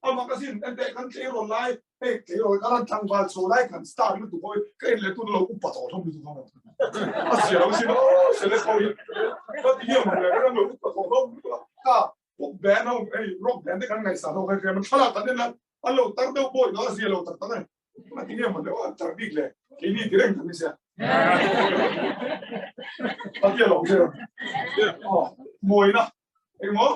Amah ka sin en teh kan tleirawl lai hei tleirawl ka ran tlangval chho lai kan star lutuk hawi ka en leh tun lo upa tawh hlawm lutuk ang. A zia lo sin aw sele tho hi. Ka ti hiam ang le ka ran lo upa tawh hlawm lutuk a. Ka pop band ho hei rock band te kan ngaihsan ho kha hriam thlalak kan en a an lo tar deuh pawh ilo a zia lo tak tak a ni a ti nge maw le aw tar bik le keini ti reng kan ni sia a ti lo sia aw mawina engmaw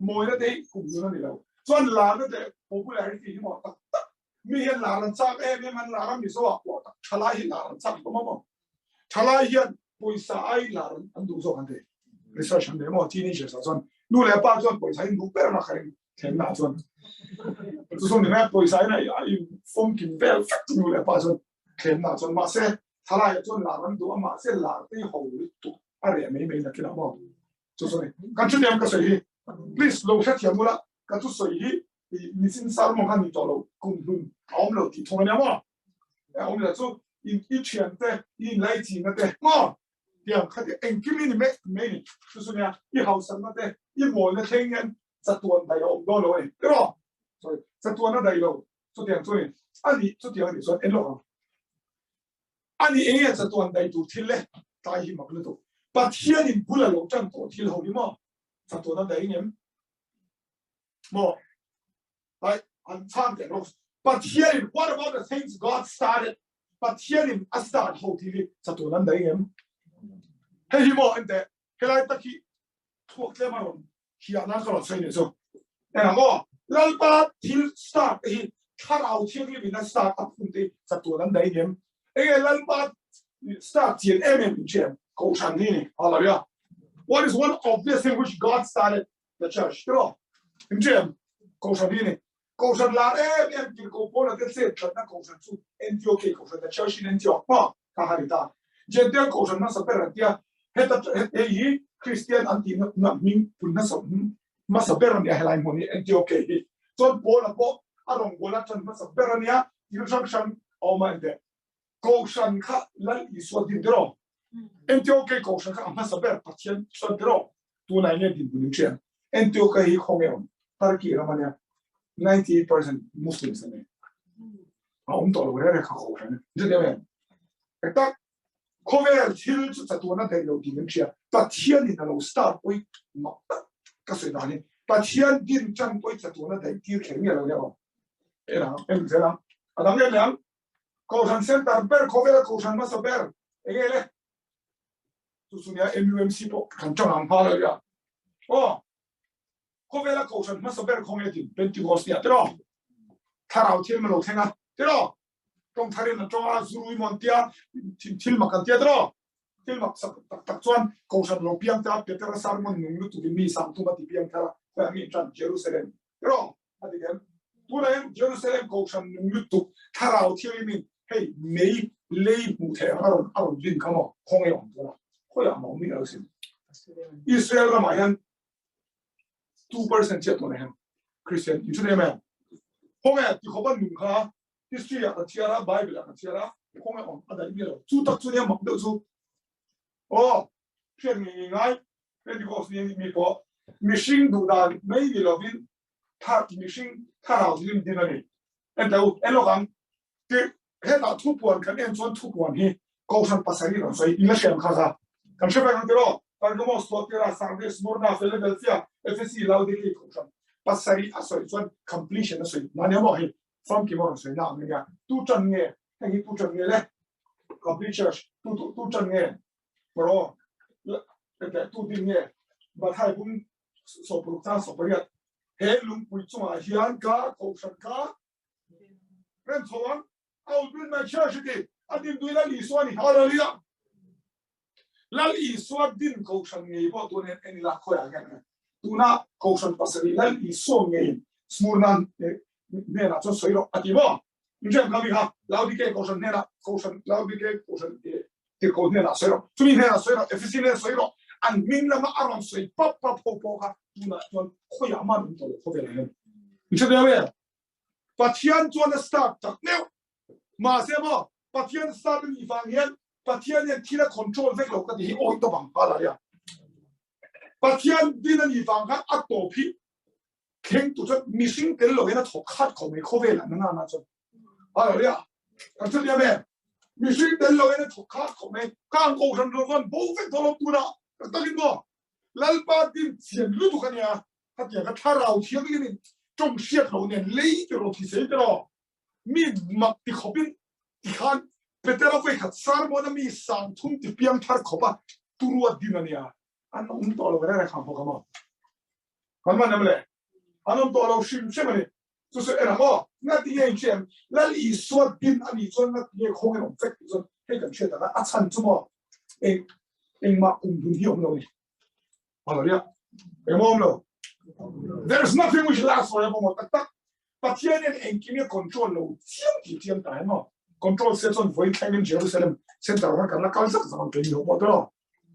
mawina te hi kum nun a ni lo chuan lar na te popularity hi maw tak tak mi hian lar an chak em em an lar a mizo ah pawh tak thalai hi lar an chak hlawm a maw thalai hian pawisa ai lar an duh zawk an ti research an nei maw teenagers ah chuan nu leh pa chuan pawisa in duh ber na kha ring thlen na chuan chu chu ni mai pawisa in a in fawm kim vel vek chu nu leh pa chuan thlen na chuan mahse thalai chuan lar an duh a mahse lar te ho lutuk a reh mai mai na kila maw chu chu ni kan chu tiang ka sawi hi please lo hrethiam ula ka chu sawi hi michin sermon kha ni tawh lo kum hlun a awm lo tih thung ania maw a awm lo chu in i thian te i in lai chin na te maw tiang kha ti engkim i ni mek mai ni chu chu nia i hausak na te i mawl na thleng hian chatuan dai a awm dawn lo a ni tiraw sorry chatuan a dai lo chutiang chu ni ani chutiang ani chuan en lawk ang ani enge chatuan dai tur thil le tlai hi mak lutuk Pathian in bul a lo tan tawh thil ho hi maw chatuan a dai ngem maw Right an chhang teh rawh Pathian in what about the things God started Pathian in a start ho thil hi chatuan an dai ngem hei hi maw en teh helai tak hi thuak tlem a rawn hiah nan ka rawn sawi ni chu en ang aw Lalpa thil start te hi thlarau thianghlim in a start a phun te chatuan an dai ngem enge Lalpa start chian em em in hriam kohhran hi ni hallelujah what is one obvious thing which God started the church tiraw in hriam kohhran hi ni kohhran lar em em tir ko pawn a te chet thatna kohhran chu Antioch kohhran the church in Antioch ma kha ha ni ta Gentile kohhran hmasa ber an tia heta hei hi Christian an tih na hming pun hmasa hmasa ber ania helai hmun hi Antioch hi chuan Paul a pawh a rawngbawla tan hmasa ber ania thil hrang hrang a awm a ente kohhran kha Lal Isua din tiraw Antioch kohhran kha a hmasa ber Pathian chuan tiraw tunah nge dinhmun in hriat Antioch hi khawnge awm Turkey ram ania 98% Muslims an ni a awm tawh lo reng reng kha kohhran ni chu em tak khawvel thil chu chatuan a daih lo tih kan hria Pathian in a lo start pawih mak tak ka sawi dan hi Pathian din tan pawih chatuan a daih tir kher nge lo nia aw en ang en zel ang a dang em ang Kohhran center ber khawvela kohhran hmasa ber enge le chu chu nia MUMC pawh kan tang ang hma lo ya aw khawvela kohhran hmasa ber khawnge tin Pentecost nia tiraw thlarau thil ma lo thlenga tiraw tawng tharin an tawnga zurui mon tia thil mak an tia tiraw thil mak sak tak tak chuan kohhran lo piang ta Peter sermon nung lutuk in mi sang thum a ti piang thara khawi mi tan Jerusalem tiraw A ti em? Tunah hian Jerusalem kohhran nung lutuk thlarau thianghlimin hei mei lei hmuh theih ang a rawn a rawn din kha maw khawnge awm tuna khawiah mah awm miah lo sin. Israel ramah hian 2% chiah tunah hian Christian in chhun em em. Khawnge ti khawp a nung kha history ah kan chhiar a Bible ah kan chhiar a khawnge awm a daih miah lo. Chu tak chu nia mak deuh chu. Aw hriat ngei ngei ngai Pentecost ni mi pawh mihring duh dan mai ni lovin thar mihring thlarau thil din a ni. En teh u, en lawk ang. Ti hetah thupuan kan en chuan thupuan hi Kohhran pasarih rawn sawi in la hriam kha kha. Kan hre vek ang tiraw? Pergamos, Thyatira, Sardis, Smyrna, Philadelphia, Ephesi, Laodikei Kohhran pasarih a sawi chuan completion a sawi na nia maw hei famkim a rawn sawi na ang ania. Tu tan nge? Heng hi tu tan nge le? Complete church tu tu tu tan nge? Maraw tu din nge? Mathai bung sawpuruk chang sawpariat he lungpui chungah hian ka kohhran ka rem chho ang I will build my church ti a din tui Lal Isua ni hallelujah Lal Isua din kohhran ngei pawh tun en en ila khawiah hian tuna kohhran pasarih Lal Isua ngei Smurna hnenah chuan sawi rawh a ti maw inrem kha mi kha Laodike kohhran hnenah kohhran Laodike kohhran Tirhkoh hnenah sawi rawh, chumi hnenah sawi rawh, Efesi hnenah sawi rawh, an hming lama a rawn sawi pap pap ho pawh kha tunah chuan khawiah mah min tawh lo khawvelah hian. Min hre viau em? Pathian chuan a start tak meuh. Mahse maw Pathian star a nih vang hian Pathian hian thil a control vek lo ka ti hi awi tawp ang pa la ria. Pathian din a nih vang khan a tawp hi thleng tur chuan mihring tel lo hian a thawk khat khawp mai khawvel ah nana na chuan. Hallelujah. Kan hre liam em? Mihring tel lo hian a thawk khat khawp mai. Kang kohhran lo chuan bo vek tawh lo tunah tak takin maw Lalpa din chian lutuk a nia. Khatiang ka thlarau thianghlimin tawng hriat lo nen lei ti rawh thisei ti rawh. Mi mak ti khawpin tikhan Petera vawikhat sermon a mi sangthum ti piang thar khawp a turuat din a nia. An awm tawh lo reng reng khang bawk a maw? Kan man em le? An awm tawh lo hrim hrim a ni. Chu chu en ang aw. Ngati nge in hria em? Lal Isua din a nih chuan ngati nge khawng in awm vek tih chuan hei kan hriat ang a, a chhan chu maw eng engmah kum dun hi a awm lo a ni. Hallelujah. Engmah awm lo. There is nothing which lasts forever maw tak tak. Pathian hian engkim hi a control lo chiang tih chiang ta em aw. Control se chuan vawi thlengin Jerusalem center ah khan kan la kal zak zak ang kei ni ho pawh tiraw.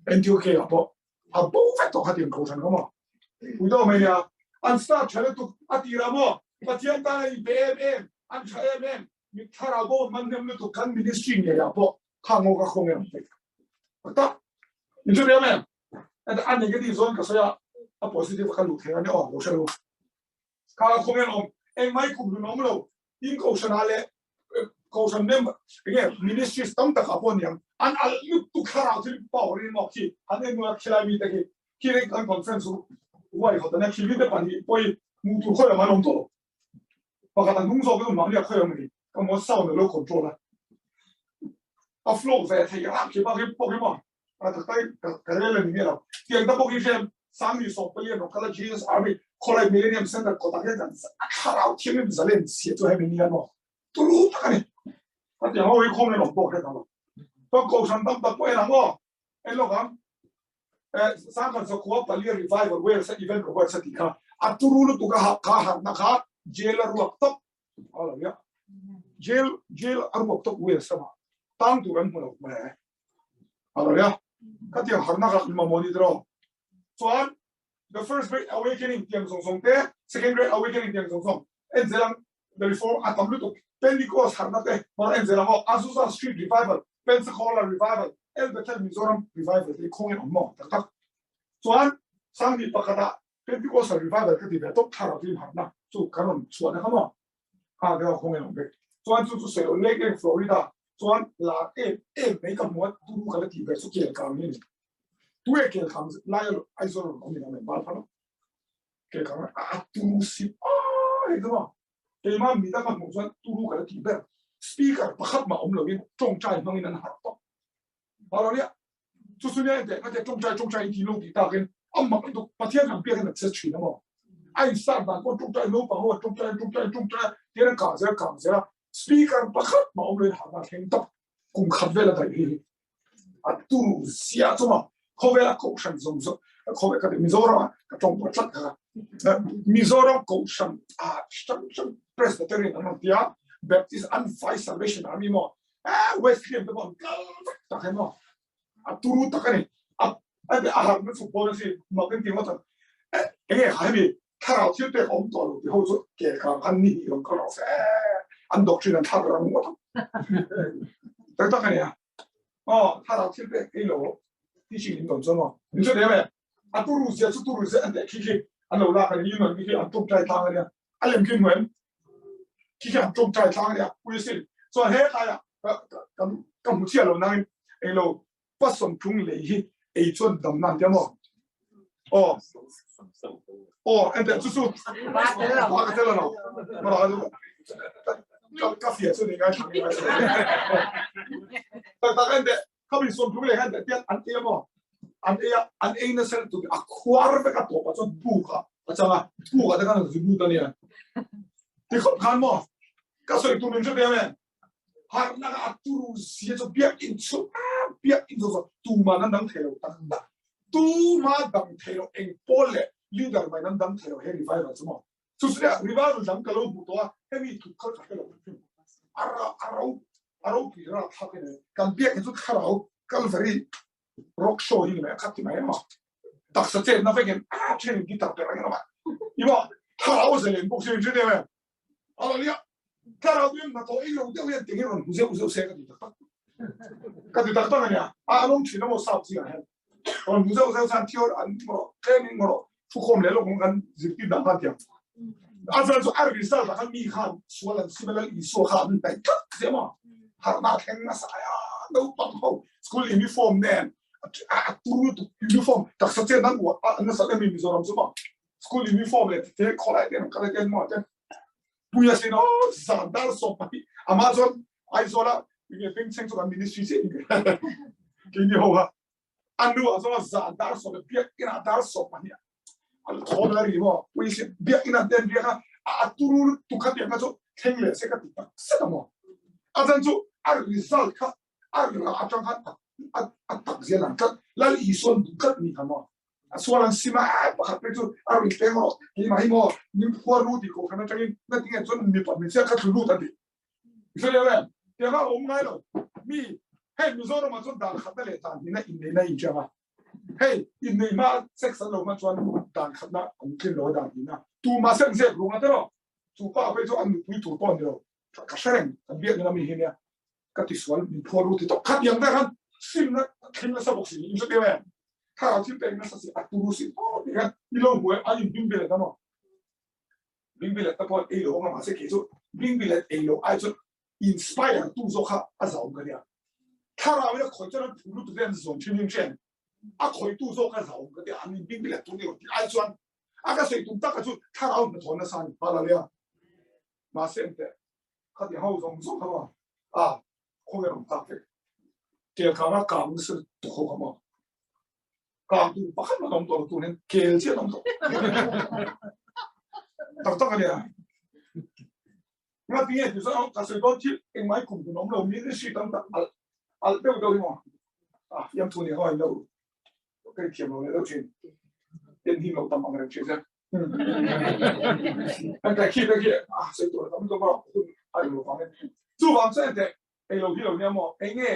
NTOK ah pawh a bo vek tawh kha tiang kohhran kha maw. Pui deuh mai nia. An start tha lutuk a tirah maw Pathian tan a inpe em em, an tha em em, mit thlarau bo man hnem lutuk kan ministry ngeiah pawh kha ngaw ka khawng em ang tak tak. In hre ve em? A negative zawn ka sawi a, a positive a ka luh thei a ni aw lo hre lo. Kha khawng en awm engmai kum hlun awm lo in kohhran ah leh kohhran member enge ministries tam tak ah pawh aniang an alh lutuk thlarau thil power in maw khi an en nula khilai mi te khi khi reng kan conference huai hawt ania khi mi te pahnih pawh hi hmuh tur khawi awm an awm tawh lo pakhat a hnung zawk in mahni a khawi awm ani ka maw sound a lo control a a flow ve thei a khi bak hi pawh hi maw a tak tai ka rel ani nge lo tiang ta bawk hi hriam sangni sawm pali an kala Jesus Army khawlai Millennium Center kawtah hian kan a thlarau thianghlim zalen sia chu hemi ni an tulu tak ani ka tiang ho hi khawng in awm pawh hre ta lo to kohhran tam tak pawh en ang aw en lawk ang sangkhat zakhua pali revival Wales a event Roberts a ti kha a turu lutuk a kha harna kha jail a ruak tawp hallelujah jail jail a ruak tawp Wales sama tang tur an hmu lo mai Hallelujah. Ka tiang harna ka ma moni dro. Chuan the first great awakening tiang zong zong te, second great awakening tiang zong zong. En zelang the reform atam lutuk Pentecost harna te mara en zelang o Azusa Street revival, Pensacola revival, El Bethel Mizoram revival te khong in om mo tak tak. Chuan sangni pakhata Pentecostal revival ka ti ve top thlarau tin harna chu karon chuan kha mo. Ha deuh a khawng em ang vek. Chuan chu chu sawi lo Lake Lake Florida chuan lar em em mai ka hmu a turu ka la tih ber chu kel kang hi a ni. Tu e kel kang lai a Aizawl rawn awm in ang em bal pha lo. Kel kang a turu si a hei chu maw. Keimah mi dang ka hmuh chuan turu ka la tih ber. Speaker pakhat mah awm loin tawngtai hmangin an harh tawp. Hallelujah. Chu chu nia teh ngate tawngtai tawngtai in ti lo tih takin a mak lutuk Pathian kan biak in a che thin a maw. A in start dan pawh tawngtai naupang ho tawngtai tawngtai tawngtai tian a kang zel kang zel a speaker pakhat mah awm loin harhna thleng tawp kum khat vel a daih hi hi a turu sia chu maw khawvel a kohhran zawng zawng khawvel ka ti Mizoram a ka tawng pawh tlat kha Mizoram kohhran a hrang hrang Presbyterian an rawn tia Baptist an vai Salvation Army maw eh Wesleyan te pawh an kal vek tak he maw a turu tak a ni a a har na chu pawn a si mak in ti ngawt ang eh enge kha hemi thlarau thil pek awm tawh lo ti ho chu ke kha an ni hi awm kal rawh se an doctrine an thlak rang ngawt ang tak tak a ni a aw thlarau thil pek ei lo teaching in dawn chuan maw min chu nem e a turu zia chu turu zia an teh khi khi an lo lak a ni man khi an tawngtai tlang a nia a lem khi hmuh em khi khi an tawngtai tlang a nia pui sin chuan he tlaiah ka ka hmu chiah lo nangin eng lo pasawm tlung lei hi ei chuan dam nan tia maw aw aw ente chu chu ba ka tel lo ma ka ka fia chu ni ngai thang ngai tak tak ente kha mi sawm tlung lei han tian an ei maw an ei an ei na sel tu a khuar vek a tawp a chuan buk a a changa buk a te khan zu lut ania ti khop khan maw ka sawi tu min hre ve men harna a turu sia chu biak in chu biak in zo tu ma nan dang thei lo tak tak tu ma dang thei lo eng pawl le leader mai nan dang thei lo he revival chu maw chu chu revival dang ka lo hmu to a hemi thu khal kha lo ara aro aro pi ra thak ne kan biak in chu thlarau Calvary rock show hi ni mai khat ti mai ma taksa chen na vekin a chen guitar pe rang ma ima thlarau zelen bok sin chu ne me hallelujah. Thlarau tuin hnathawh ei lo deuh hian tingin rawn hmu zeuh zeuh se ka ti tak tak. Ka ti tak tak a nia. A an awm thin a maw sap zingah hian. Rawn hmu zeuh zeuh chuan thior an maw tlemin maw thukhawm leh lawk kan zirtir dan khan tiang. A chuan chu a result ah khan mi khan sual an sim a Lal Isua kha an hnaih tlat sia maw. Harhna a thleng nasa a naupang ho school uniform nen a tur lutuk uniform taksa chen an uah a nasa em Mizoram chu maw. School uniform leh te khawlai te an kal a ten maw ten puia sin o zan dar 20 ama chuan Aizawla nge bengchheng chu kan ministry che keini ho ha anu a chuan zan dar sawm biak ina dar 20 an thawm la ri mo pui sin biak ina ten biak a a turu tu kha tiang kha chu thleng leh se ka ti tak set amo a chan chu a result kha a ra atang khan a tak zia lang tlat Lal Isuan duh tlat ni kha mo a sual an sim a pakhat pe chu a ri peng ro hi ma hi mo min phuar ru ti ko khan atangin na tinge chuan mi pa hmeichhia kha thlu lut an ti Israel em tianga awm ngai lo mi hei Mizoram ah chuan dan khatna leh dan hnihna inneihna in ṭiang a hei inneih hma sex an lo hma chuan dan khatna an tlin lo a dan hnihna tumah se an zep rung a tiraw chu pa phei chu an nupui tur pawh a ni lo ka hre reng kan biak nila mi hi nia ka tisual min phuar ru ti tawh khatiang te khan simna thleng nasa bawk si in hre em thlarau thil pek nasa si a turu si aw ti khan i lo hmu a in bing bilet a maw bing bilet te pawh ei lo awm a mahse kei chu bing bilet ei lo ai chuan inspire tu zawk kha a zauhawm ka nia thlarau in a khawih chuan an phu lutuk te an zawn thin in hriat a khawih tu zawk a zauhawm ka tia an in bing bilet tu ni lo tih ai chuan a ka sawi tum tak a chu thlarau hnathawh nasa a ni hallelujah mahse engteh khati ho zawng zawng kha maw a khawnge rawn tak vek kel kang a kang nasa tuk ho kha maw kang tu pakhat man awm tawh lo tun hian kel chiah an awm tawh tak tak a nia nga tinge ti chuan ka sawi dawn thil engmai kum hun awm lo mi ri tam tak al al deuh deuh hi maw a fiam thu ni hawi lo ka thiam lo leh deuh thin en hi lo tam ang reng thin se kan kai khi khi a sawi tur tam to ba hun a lo vang chu vang chuan te ei lo hi lo nia maw eng nge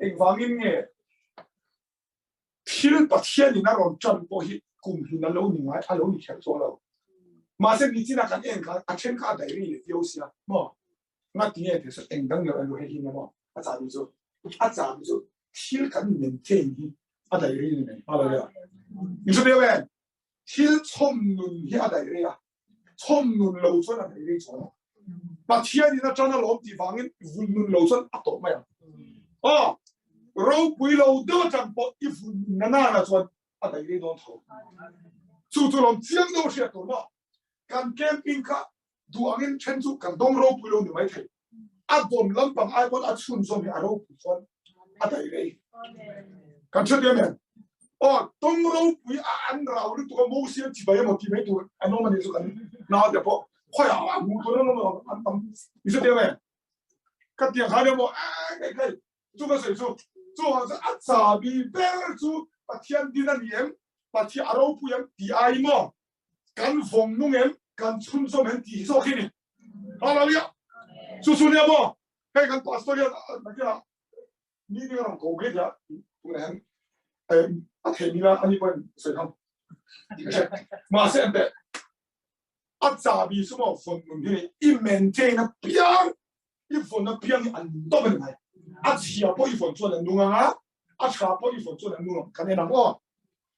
engvangin nge thil Pathian in a rawn tan pawh hi kum hlun a lo ni ngai a lo ni kher chuang lo. Mahse nichina kan en khan a then kha a daih ri leh viau sia maw? Ngati nge ti sawn eng dang lo en ru hei hi nia maw? A chahbi chu a chahbi chu thil kan maintain hi a daih ri ni mai. Hallelujah. In hre viau em? Thil chhawm nun hi a daih rei a, chhawm nun lo chuan a daih rei chuang lo. Pathian in a tan a lawm tih vangin vun nun lo chuan a tawp mai ang. Aw, ropui lo deuh atang pawh i vun nun na nana chuan a daih rei dawn tho. Chu chu lawm chiang deuh hriat tur maw? Kan camping kha duh angin then chu kan dawng ropui lo ni mai thei. A dawn lampang ai pawn a chhunzawm hi a ropui chuan a daih rei. Kan hre diam em? Aw, tawng ropui a an rau lutuk a Mosian chibai emaw ti mai tur an awm a nih chu kan naute pawh khawiah a hmuh tur an awm lo an tam. I hre diam em? Ka tiang khan emaw a kai kai chu ka sawi chu chu ang chu a chabi ber chu Pathian din a ni em? Pathian a ropui em ti ai maw? Kan vawng nung em? Kan chhunzawm em tih hi zawk hi ni. Hallelujah! Chu chu nia maw? Hei kan pastor hian nakinah ni ni rawn ko ge dia tunah hian a thei nila ani pawhin sawi tham. Mahse an teh a chabi chu maw vawn nun hi ni i maintain a piang i vawn a piang hi an tawp a ni mai. A chhia pawh i vawn chuan an nung ang a, a tha pawh i vawn chuan an nung ang. Kan en ang aw.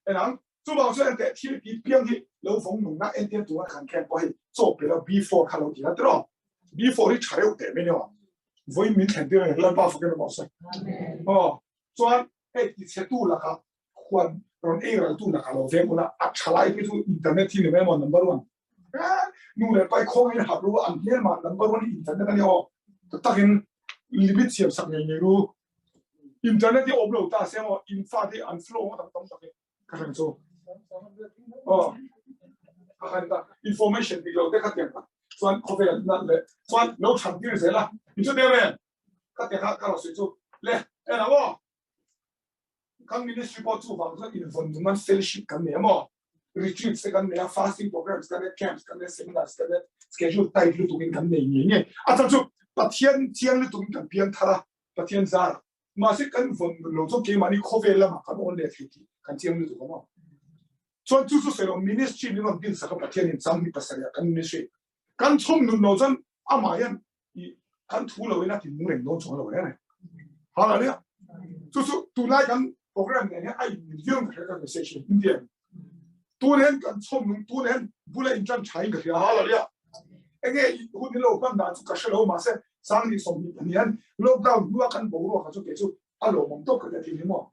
En ang. Chuvang chuan enteh thil ti piang hi lo vawng nung na entir tura kan khen pawh hei chaw pe lo B4 kha lo ti la tiraw. B4 hi tha reuh teh mai nia. Vawiin min thlen tir a ni Lalpa fakin awm rawh se. Aw chuan hei ti chhe tu lakah huan rawn ei ral tu lakah lo veng ula a tha lai phei chu internet hi ni mai maw number one. Nu leh pai khawngin hap ru an hmel mah number one hi internet a ni aw. Takin limit siam sak ngei ngei ru. Internet hi awm lo ta se maw in fate an flow ngawt ang tam tak hi. Ka hran chu. Aw. Ka han ta information dik lo te kha tiang chuan khawvel na le chuan lo than tir zel a. In chu deuh em? Ka tiang kha ka rawh sui chu. Le en ang aw. Kan ministry pawh chu vang chuan invawn nung an fellowship kan nei a maw? Retreats te kan nei a, fasting programs kan nei, camps kan nei, seminars kan nei, schedule tight lutukin kan nei ngei ngei. A chhan chu Pathian chiang lutukin kan piang thar a, Pathian zar a. Mahse kan vawn nun lo chuan keimahni khawvel lamah kan awn leh thei tih kan chiang lutuk a maw? Chuan chu chu sawi lo ministry min rawn din sak a Pathianin chang ni pasarih ah kan ministry kan chhawm nun lo chuan Amah hian i kan thu lo in a ti nung reng dawn chuang lo reng reng. Hallelujah. Chu chu tunlai kan program nen hian a in mil viau ka hria ka message hi Indian. Tun hian kan chhawm nung tun hian bula in tan tha in ka hria. Hallelujah. Enge i hun hi lo hman dan chu ka hre lo mahse sangni 22 hian lockdown hnua kan boruak kha chu kei chu a lawmawm tawp ka ti thin hi maw.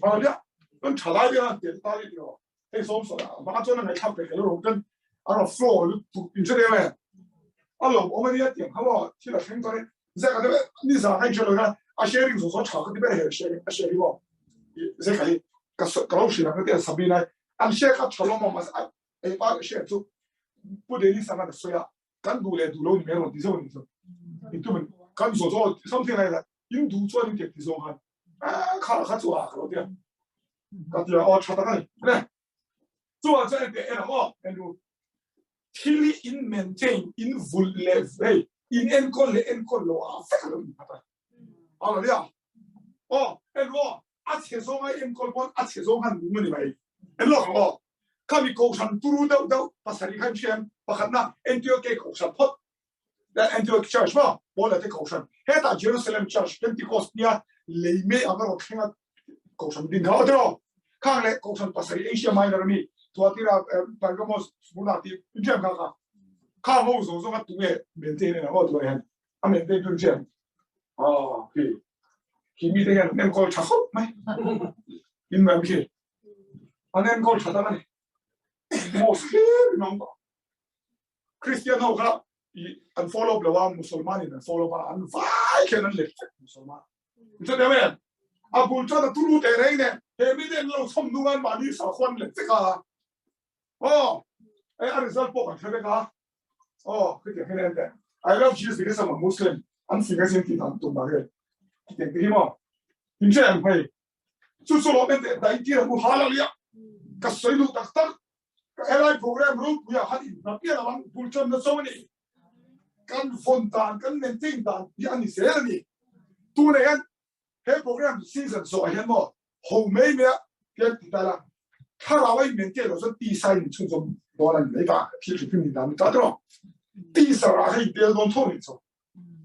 Hallelujah. Kan thalai te han tel ta ni tiraw. Hei sawm saw a ma chuan a ngaihthlak ve lo ten a rawn flow lutuk in hre em a lawm awm ania tiang kha maw thil a thleng tawh e zek a te ni za ngai hre lo na a sharing zo zo tha ka ti ber he sharing a sharing maw zek a hi ka ka lo hrilh ang ka ti a Sabina an share kha tha lo maw mahse a ei pa share chu pu Dennis anga ka sawi a kan duh leh duh lo ni mai rawn ti zeuh a nih chu in tumin kan zo zo something like that in duh chuan in ti zawng khan kha kha chu a ka lo tia ka tia aw tha tak ani ne chu a chu en en ang aw en ru thil hi in maintain in vul leh hei in enkawl leh enkawl lo a vek lo in phata a lo lia aw en ru a chhe zawng a enkawl pawn a chhe zawng han nung ani mai en lawk ang aw khami kohhran turu deuh deuh pasarih khan hriam pakhatna Antioch kohhran phawt Antioch Church maw Paula te kohhran hetah Jerusalem Church Pentecost nia lei me anga rawh thlenga kohhran din kha aw tiraw khang leh kohhran pasarih Asia Minor ami Thuatira Pergamos Smyrna ti inṭhiam kha kha khang ho zawng zawng a tunge maintain en ang aw tunah hian a maintain tu inṭhiam ah khi khi mi te hian an enkawl ṭha khawp mai in mai khi an enkawl ṭha tak a ni mosque hlir in awm tawh Christian ho kha an follow lo a Musalman in an follow a an vai khian an let vek Musalman chu te men a bul chuan a turu te reng nen he mi ten lo chhawm nung an mahni sakhuan let vek a oh e a result pawh kan hre vek a oh khitiang hian en teh I love Jesus because I'm a Muslim an fing a sin tih dan tum dah hian khitiang te hi maw in hre ang hei chu chu lo en teh dai tir ang u hallelujah ka sawi duh tak tak Ka helai program ropui ah khan in hna pian avang bul tan na zo a ni. Kan vawn dan, kan maintain dan hi a ni zel a ni. Tunah hian he program season zawh ah hian maw ho mai mai a hian ti ta la, thlarau a in maintain loh chuan tisa in chhunzawm dawn a ni mai ta, thil hrim hrim ni dan ni ta tiraw. Tisa rah kha in tel dawn tho ni chu.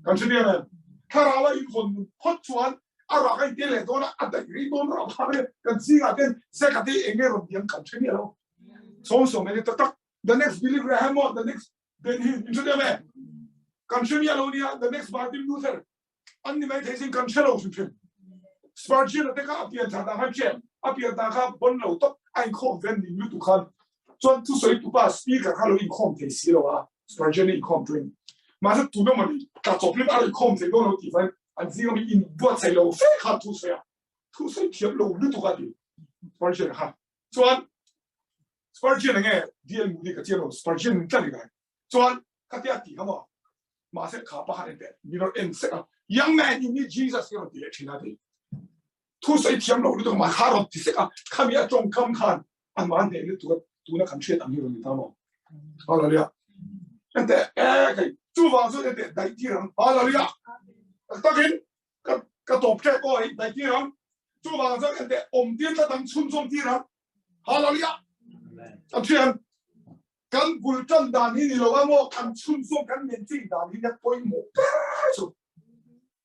Kan hre biak em? Thlarau a inhawn nun phawt chuan a rak a intel leh dawn a, a daih rei dawn rau kha vel. Kan zingah ten Zeka te eng nge rawn diam kan hre miah lo. Sawm sawm eng tak tak the next Billy Graham maw the next Ben Hinn in hre biak em? Kan hre miah lo nia the next Martin Luther an ni mai thei sin kan hre lo hrim hrim. Spurgeon a te kha a pian thar dan khan hriat a pian dan kha bon lo tawp a inkhawm ven ning lutuk khan chuan thusawi tupa speaker kha lo inkhawm thei si lo a Spurgeon a inkhawm tuin mahse tuna mawni tla chawp lim a inkhawm thei dawn lo tih vain an zinga mi inbuatsaih lo fe khan thusawi a thusawi thiam lo lutuk a ti Spurgeon kha chuan Spurgeon enge DL Moody ka chiang lo Spurgeon min tla ni ngai chuan khatia ti kha maw mahse kha pa khan en teh min rawn en sek a young man you need Jesus hi rawn ti leh thin a ti thu sawi thiam lo lutuk ma kha rawn ti sek a khami a tawngkam khan an ma hneh lutuk a tuna kan hriat ang hi rawn ni ta maw hallelujah en teh e kai chu wang chu en teh dai tir ang hallelujah tak takin ka ka tawp ṭek aw hei dai tir ang chu wang chu en teh awm tir tlat ang chhun zawm tir ang hallelujah an thian Kan bul tan dan hi ni lo a maw, kan chhunzawm kan maintain dan hi nia pawimawh ber chu.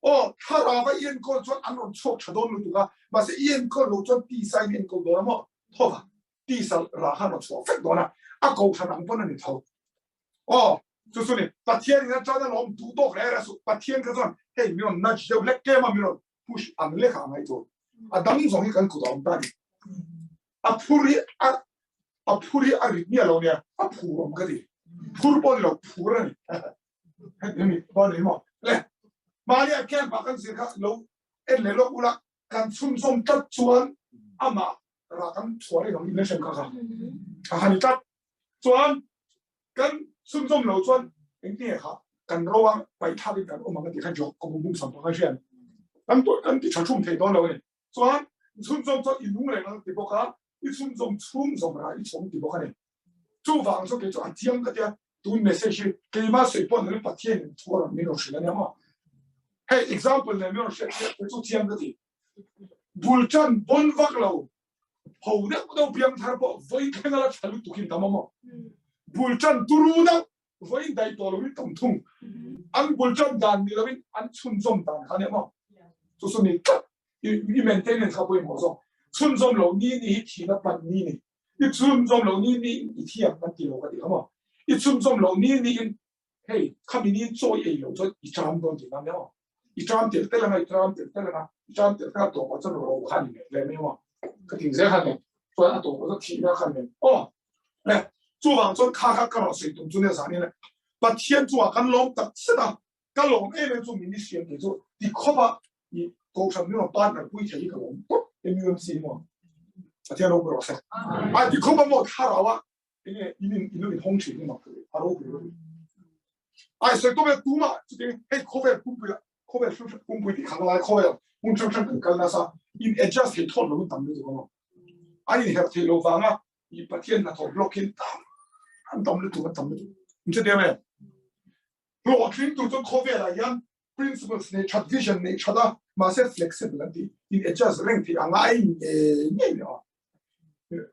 Aw, thlarau a i enkawl chuan an rawn chhuak tha dawn lutuk a, mahse i enkawl loh chuan tisa in enkawl dawn a maw, thaw va, tisa rah khan rawn chhuah vek dawn a, a kohhran ang pawn a ni tho. Aw, chu chu ni, Pathian in atana lawm duh tawk reh reh suh, Pathian kha chuan hei min rawn nudge deuh hlek tlem a, min rawn push ang lek a ngai tur. A dang zawng hi kan kut a awm ta a ni. A phur hi a a phur hi a rit miah lo nia, a phur awm ka ti. Phur pawh ni lo, phur a ni. Hemi pawh ni maw? Le, mahni a camp ah kan zir kha lo en leh lawk ula, kan chhunzawm tlat chuan amah rah kan chhuah reng ang inla hrem kha kha. A han ni tlat. Chuan kan chhunzawm lo chuan engtinge kha kan ro a paih thlak in kan awm ang a tih kha jawk ka bum bum sam pang a hriat. Kan tawih kan ti tha thum thei dawn lo a ni. Chuan chhunzawm chuan i nung reng ang ti bawk a, i chhunzawm chhungzawm rah i chhawm ti bawk a ni. Chuvang chu kei chu a chiang ka tia, tun message hi keimah sawi pawh ni Pathian in thu a rawn min rawn hrilh a nia maw. Hei example nen min rawn hriat chiah kei chu chiang ka ti. Bul tan bawn vak lo, ho deuh deuh piang thar pawh vawi thleng a la tha lutuk in tam a maw. Bul tan turu deuh. Vawiin daih tawh loin tam thung. An bul tan dan ni loin an chhunzawm dan kha nia maw? Chu chu ni tlat. I maintenance kha pawimawh zawk. Chhunzawm lo ni ni hi thihna pan ni ni. I chhunzawm lo ni ni in i thiam kan ti lo ka ti kha maw? I chhunzawm lo ni ni in hei khami ni chaw i ei lo chuan i ṭam dawn tihna nia maw? I ṭam tel tel anga i ṭam tel tel anga i ṭam tel tel a tawpah chuan ro kha ni leh mai maw? Ka ti zel kha ni. Chuan a tawpah chuan thihna kha ni. Aw le chuvang chuan kha kha ka rawn sawi tum chu nia zanin le Pathian chungah kan lawm tak zet a, ka lawm em em chu min i siam thei chu ti khawp a i kohhran min rawn partner pui thei hi ka lawm tawp MUMC hi maw Pathian ropui rawh se. A ti khawp a maw thlarau a enge in in in lo in hawng thin hi mak a ropui ropui. Ai sawi tawp e tumah chuti hei khawvel pumpui ah khawvel hrang hrang pumpui tih khang lai khawvel hmun hrang hrang kan kal nasa in adjust thei thawt lo in tam lutuk a maw. An inherh theih loh vanga i Pathian hnathawh block in tam an tam lutuk an tam lutuk. In hre diam em? Hlawhtling tur chuan khawvelah hian principles nei that vision nei that a mahse flexible an ti in adjust reng theih a ngai ngei ngei mai a.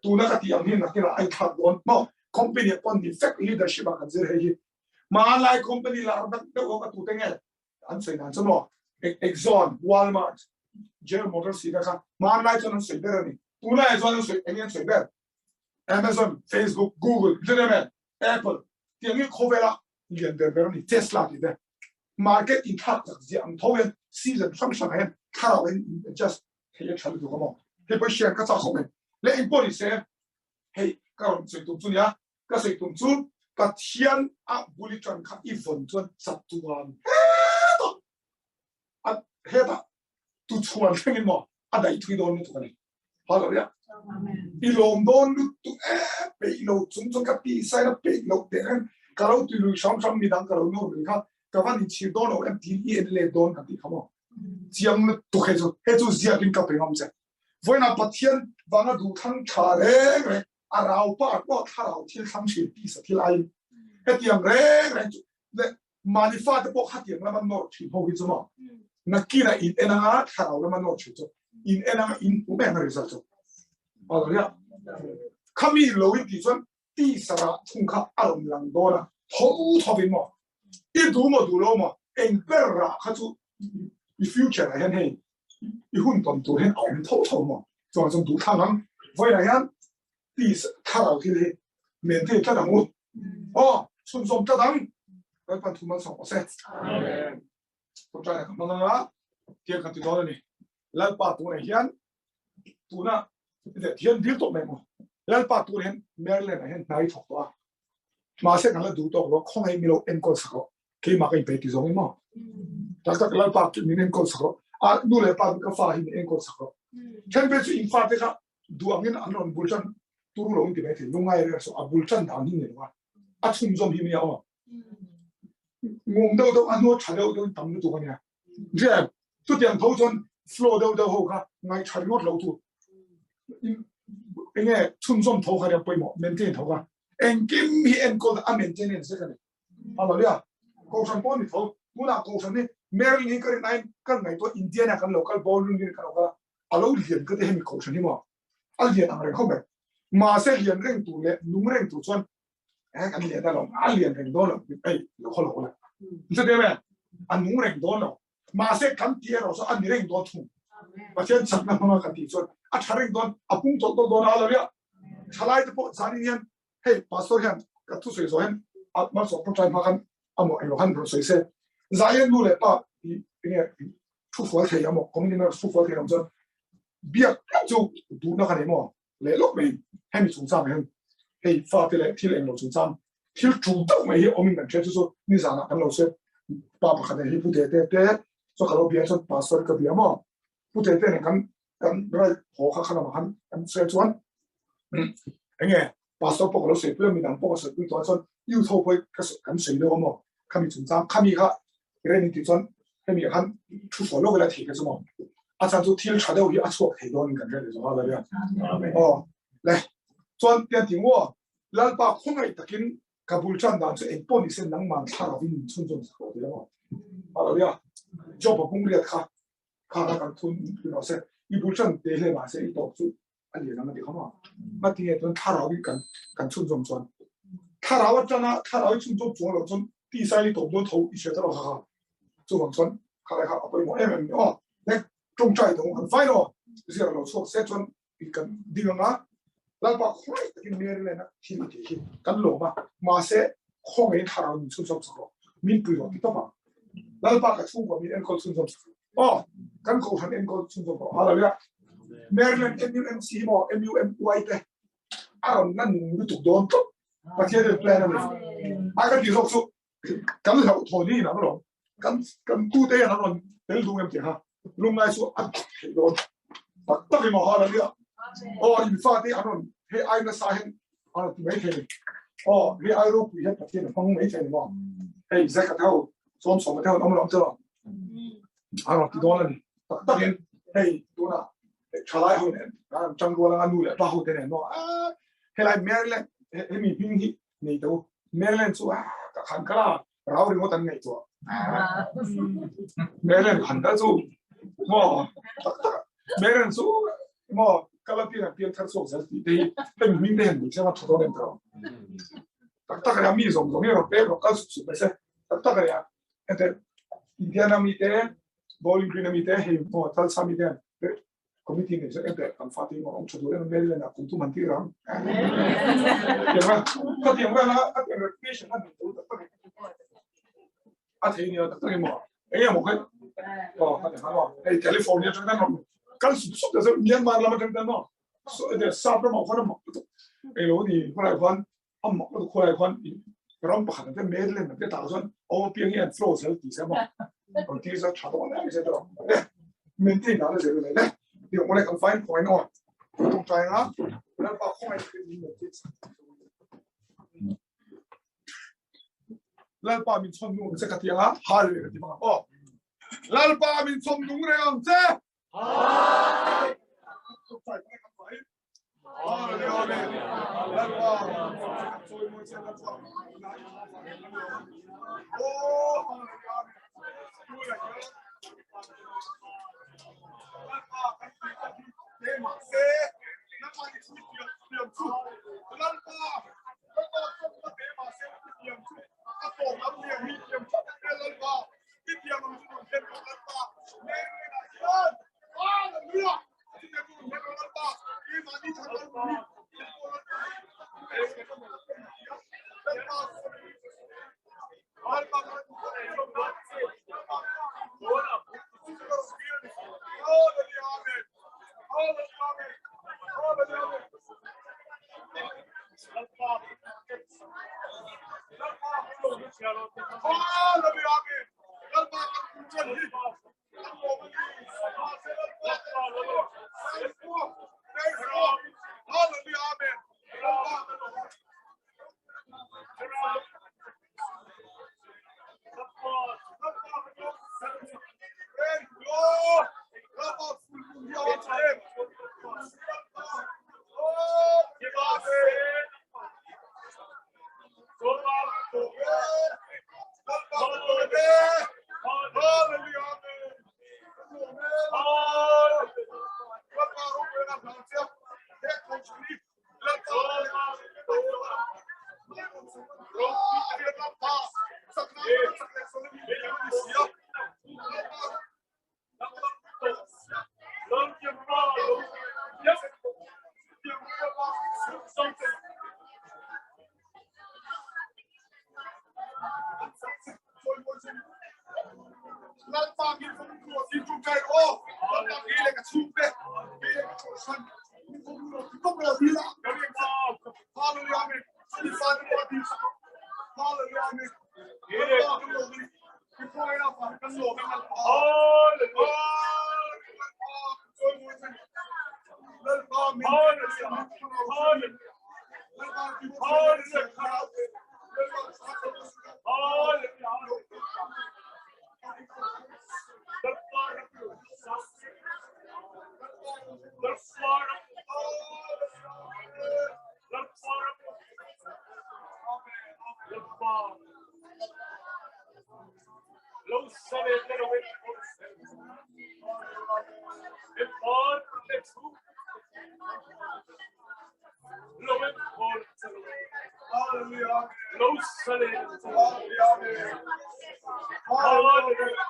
Tuna ka tih ang hi nakinah a inthlak dawn maw? Company ah pawh ni fek leadership ah kan zir hei hi. Hmanlai company lar deuh deuh ho ka tute nge an sawi dan chu maw Exxon, Walmart, General Motors tih te kha hmanlai chuan an sawi ber a ni. Tunlaiah chuan an sawi eng nge an sawi ber? Amazon, Facebook, Google, Internet, Apple tiang hi khawvela lian ber ber a ni. Tesla tih te market inthlak chak ziah ang tho hian season hrang hrangah hian thlarau in adjust thei a tha lutuk a maw? Hei pawh share ka chak khawp mai. Le engpawh ni se hei ka rawn sawi tum chu nia ka sawi tum chu Pathian a bul i tan kha i vawn chuan chatuan hetah a hetah tu chhuan thlengin maw a daih thui dawn lutuk a ni. Hallelujah. I lawm dawn lutuk e peih lo chung chuan ka ti sai na peih lo teh reng ka lo tui lui hram hram midang ka lo nawr lui kha ka van inchhir dawn lo em tiin i en let dawn ka tih kha maw. Chiang lutuk hei chu hei chu ziakin ka pe ngam che. Vawiinah Pathian vanga duhthlang tha reng reng a rau pa pawh thlarau thil thlang thin tisa thil aiin hetiang reng reng chu le mahni fate pawh khatiang lama nawr thin ho hi chu maw nakinah in en anga thlarau lama nawr thin chu in en anga in hmu mai anga result chu hallelujah khami lo in tih chuan tisa rah thung kha a rawn lang dawn a tho thovin maw i duh maw duh lo maw eng ber rah kha chu i future ah hian hei i hun tawn tur hian a awm tho tho maw chuan chuan duh thlang ang vawiinah hian peace thlarau thil hi maintain tlat ang u aw chhunzawm tlat ang Lalpan thu malsawm rawh se amen ṭawngṭaina ka hmang anga tiang kan ti dawn a ni Lalpa tunah hian tuna hian dil tawh mai maw Lalpa tur hian Maryland ah hian hna i thawk tawh a mahse kan la duh tawk lo khawngaih mi lo enkawl sak rawh keimah ka inpe ti zawng in maw tak tak Lalpa min enkawl sak rawh a nu leh pa ka fa hi min enkawl sak rawh then pe chu in fa te kha duh angin an rawn bul tan turu lo in ti mai thei lungai reng so a bul tan dan hi ni lo a a chhunzawm hi nia aw ngum deuh deuh a hnu tha deuh deuh tam lutuk ania Ria chutiang tho chuan flow deuh deuh ho kha ngai tha ringawt lo tu enge chhunzawm tho kha ria pawimawh maintain tho kha engkim hi enkawl a maintenance vek a ni Hallelujah. Kohhran pawh ni tho. Tunah kohhran hi Maryland hi ka rin aiin kan ngaihtuah Indiana kan lo kal ballroom hi kan lo kal a. A lo lian ka ti hemi kohhran hi maw. A lian ang reng khawp mai. Mahse lian reng tur leh nung reng tur chuan eh kan lian alawm a lian reng dawn lo ei lo khaw lo la. Chuti em a nung reng dawn lo. Mahse kan ti erawh chu a ni reng dawn thung. Pathian chakna hmanga kan tih chuan a tha reng dawn a pung tawlh tawlh dawn a hallelujah. Thalai te pawh zanin hian hei pastor hian ka thu sawi zawh hian a malsawm tawngtai hma khan amaw englo khan rawn sawi se zaian nu leh pa i enge thu fual thei amaw community member thu fual thei awm chuan biak chu duhna kha nei maw leh lawk mai hemi chungchang hian hei fa te leh thil englo chungchang thil tul deuh mai hi awmin kan hria chu chu nizanah kan lo se pa pakhat hi pu te te te chu ka lo bia chuan pastor ka bia maw pu te te nen kan kan rai haw kha kha lamah khan kan sawi chuan enge pastor pawh ka lo sawi pui a midang pawh ka sawi pui tawh chuan youth ho pawh ka kan sawi deuh a maw khami chungchang khami kha rem in tih chuan hemi ah khan thu fawh lawk ila thei ka chu maw a chan chu thil tha deuh hi a chhuak thei dawn in kan hre leh zawk a hallelujah aw le chuan tiang ti maw lalpa khawngaih takin ka bul tan dan chu engpawh ni se nangman thlarau in min chhunzawm sak rawh ti la maw hallelujah job a bung riat kha kha kha kan thun thin rawh se i bul tan te hle mahse i tawp chu a lian ang a ti kha maw ma tinge chuan thlarau in kan kan chhunzawm chuan. Thlarau atanga thlarau i chhunzawm chuang loh chuan tisa i tawp dawn tho i hria ta lo kha kha. Chuvang chuan kha lai kha a pawimawh em em a ni aw. Next tawngtai dawng kan fai lo zir lo chhuak se chuan i kan ding anga Lalpa khawngaih takin Maryland a thil i tih hi kan lawm a, mahse khawngaihin thlarau min chhunzawm sak rawh, min pui rawh ti tawp ang. Lalpa ka chhungkua min enkawl chhunzawm sak rawh. Aw, kan kohhran enkawl chhunzawm rawh. Hallelujah. Maryland MUMC maw MUMY te a rawn la nung lutuk dawn tawp. Pathian in plan a ni. A ka ti zawk chu kan hlauh thawn hi inang lo. Kan kan tu te hian an rawn tel duh em tih kha lungngai chu a theih dawn. Tak tak in aw hallelujah. Aw in fa te an rawn hei ai nasa hian an rawn ti mai thei. Aw hei ai ropui hian Pathian a hmang mai thei maw. Hei Zeka te ho sawm sawm te ho an awm lo ang che lo. An rawn ti dawn a ni. Tak tak in hei tunah thalai ho nen an tangrual anga nu leh pa ho te nen maw a helai Maryland hemi hming hi nei to Maryland chu a ka khan kala rau ringawt an ngaihtuah Maryland khan kal chu maw tak tak Maryland chu maw kala pian pian thar chhuak zel tih te hi hemi hming te hian ni tlema tha dawn em tawh tak tak a mi zawng zawng hi rawn pek rawh kal sup sup mai se tak tak a ente Indiana mi te Bowling Green ami te hei maw Tulsa mi te committee nei zawk ente kan fate in awm tha tur em Maryland ah kum thum han tir ang tiang a khatiang vel a a tiang recreation a nei tur tak tak a thei nia tak tak emaw eng emaw kha aw khatiang kha maw hei California atang tan rawn kal sup sup ta Myanmar lam atang tan maw so sap ramah khuan a mak lutuk eng lo ni khawlai khuan a mak lutuk khawlai khuan ram pakhat an te Maryland an te tah chuan aw piang hi an flow zel ti se maw an ti za tha dawn em se dawn le min ti na le zel le le ti ong le kan fine point on tong trai nga lalpa khawngai min ti lalpa min chon nung che ka ti anga hal le ka ti bang aw lalpa min chon nung reng ang che Lo sale. Hallelujah.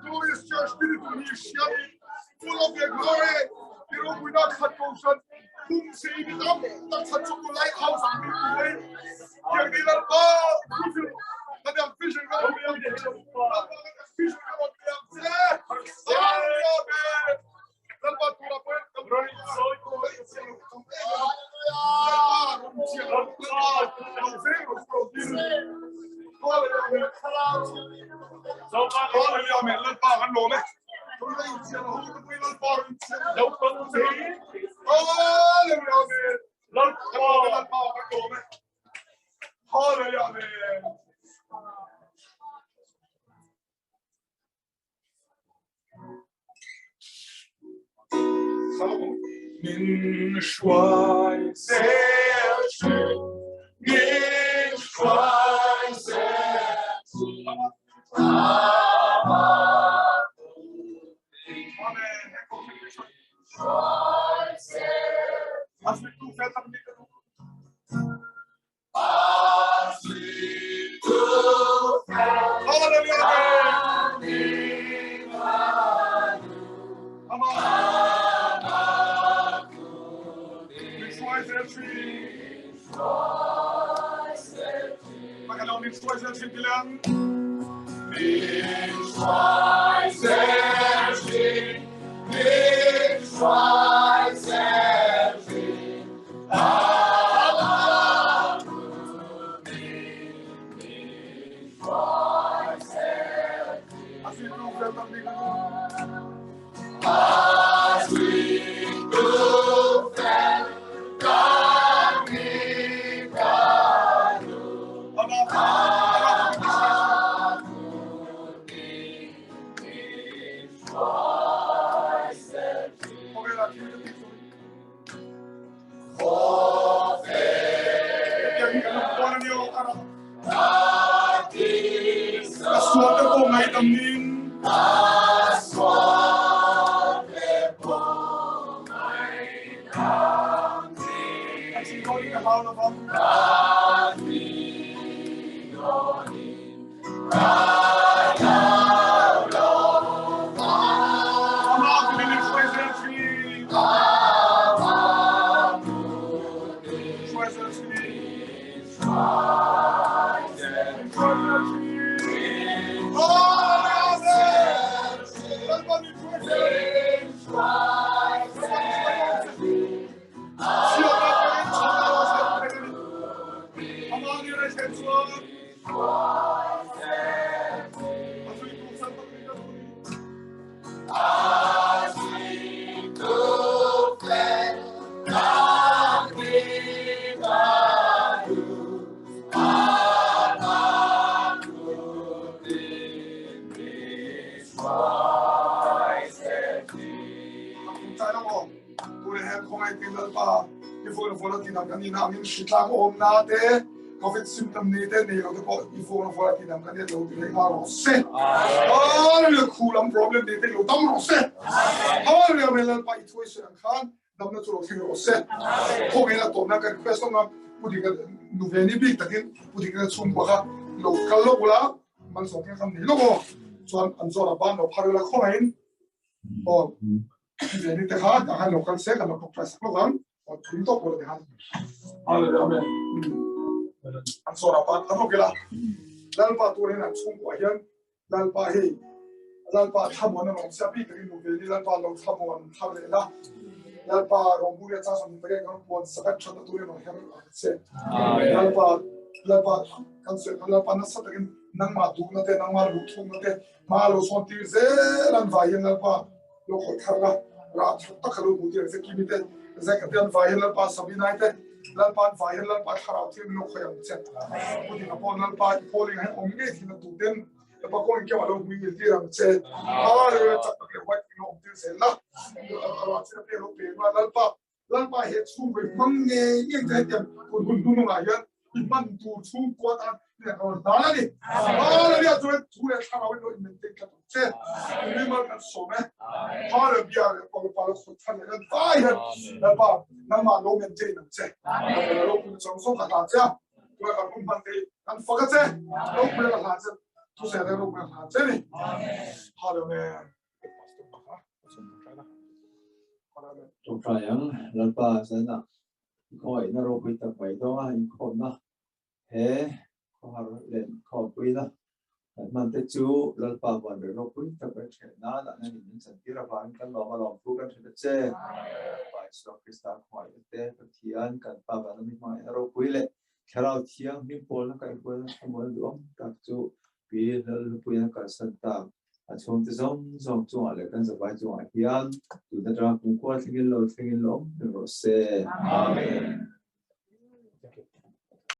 Glorious church, the glorious church, full of your glory. Min hruai zel thin, min hruai zel thin. Hritlang awm na te covid symptom nei te nei lo te pawh i phone a phone a ti dang kan lo ti leh nghal rawh se hallelujah khu lam problem nei te lo dam rawh se hallelujah me lalpa i thuai se ang khan damna chu lo thleng rawh se khawngin a tawpna ka request awm a pu dika nu ve ni bik takin pu dika chhungkua kha lo kal lawk ula malsawm kha kan nei lawk aw chuan an zawna ban lo phar ila khawngin aw ve ni te kha tah khan lo kal se kan lo tawngtai sak lawk ang Thum tawk pawh ni han. Hallelujah amen. An sawra pa thar lawk ila. Lalpa tur hian an chhungkuah hian Lalpa hei Lalpa thlamuan an awm sia bik takin nu ve ni Lalpa lo thlamuan thar leh la. Lalpa rawngburia chang sam takin kan puan sakat thatna turin rawn her ang che. Lalpa Lalpa kan sawi kha Lalpa nasa takin nangmah duhna te nangmah luhthukna te hma lo sawn tir zel an vai hian Lalpa lo khawih thar la rah that tak kha lo hmu tir ang che kimi te Zack te an vai hian Lalpa Sabinai te. Lalpa'n vai hian Lalpa thlarau thil min lo khawi ang che. Pu Dinga pawh Lalpa i calling ah hian awm ngei thin a tu ten Lalpa kawng engkim ah lo hmui ngil tir ang che. Hallelujah chak tak leh huai takin lo awm tir zel la. A ruah chin a pek lo peng la Lalpa Lalpa he chhungkaw i hmang ngei ngei che hetiang tun hun hnunungah hian i hman tur chhungkua tan i rawn hlan a ni. Hallelujah chuan thu leh thlarau in lo in maintain tlat ang che. Nui mal kan sawm e. Hallelujah leh Lalpa lo khawt thar leh kan vai hian Lalpa nangmah lo maintain ang che. Lalpa lo pui chang zawng ka hlan che a. Tuna kan hun hman te kan fak a che. Lo pui ka hlan che. Thu se le ro pui ka hlan che ni. Hallelujah. Tawngtai ang, Lalpa zanah khawngaihna ropui tak mai dawnga inkhawmna he khawhar leh khawmpuina kan hman te chu Lalpa van reh ropui tak mai ṭheh nan a nan in min chantir avangin kan lawm a lawmthu kan hre ta che. Lalpa Isua Krista khawngaihna te, Pathian kan Pa vana mi hmangaihna ropui leh Thlarau Thianghlim pawlna kaihhruaina thlamuan duhawm tak chu Pi Lalhlupuiin a kalsan tak. A chhungte zawng zawng chungah leh kan zavai chungah hian tun atanga kumkhua thlengin lo thlengin lo awm reng rawh se. Amen.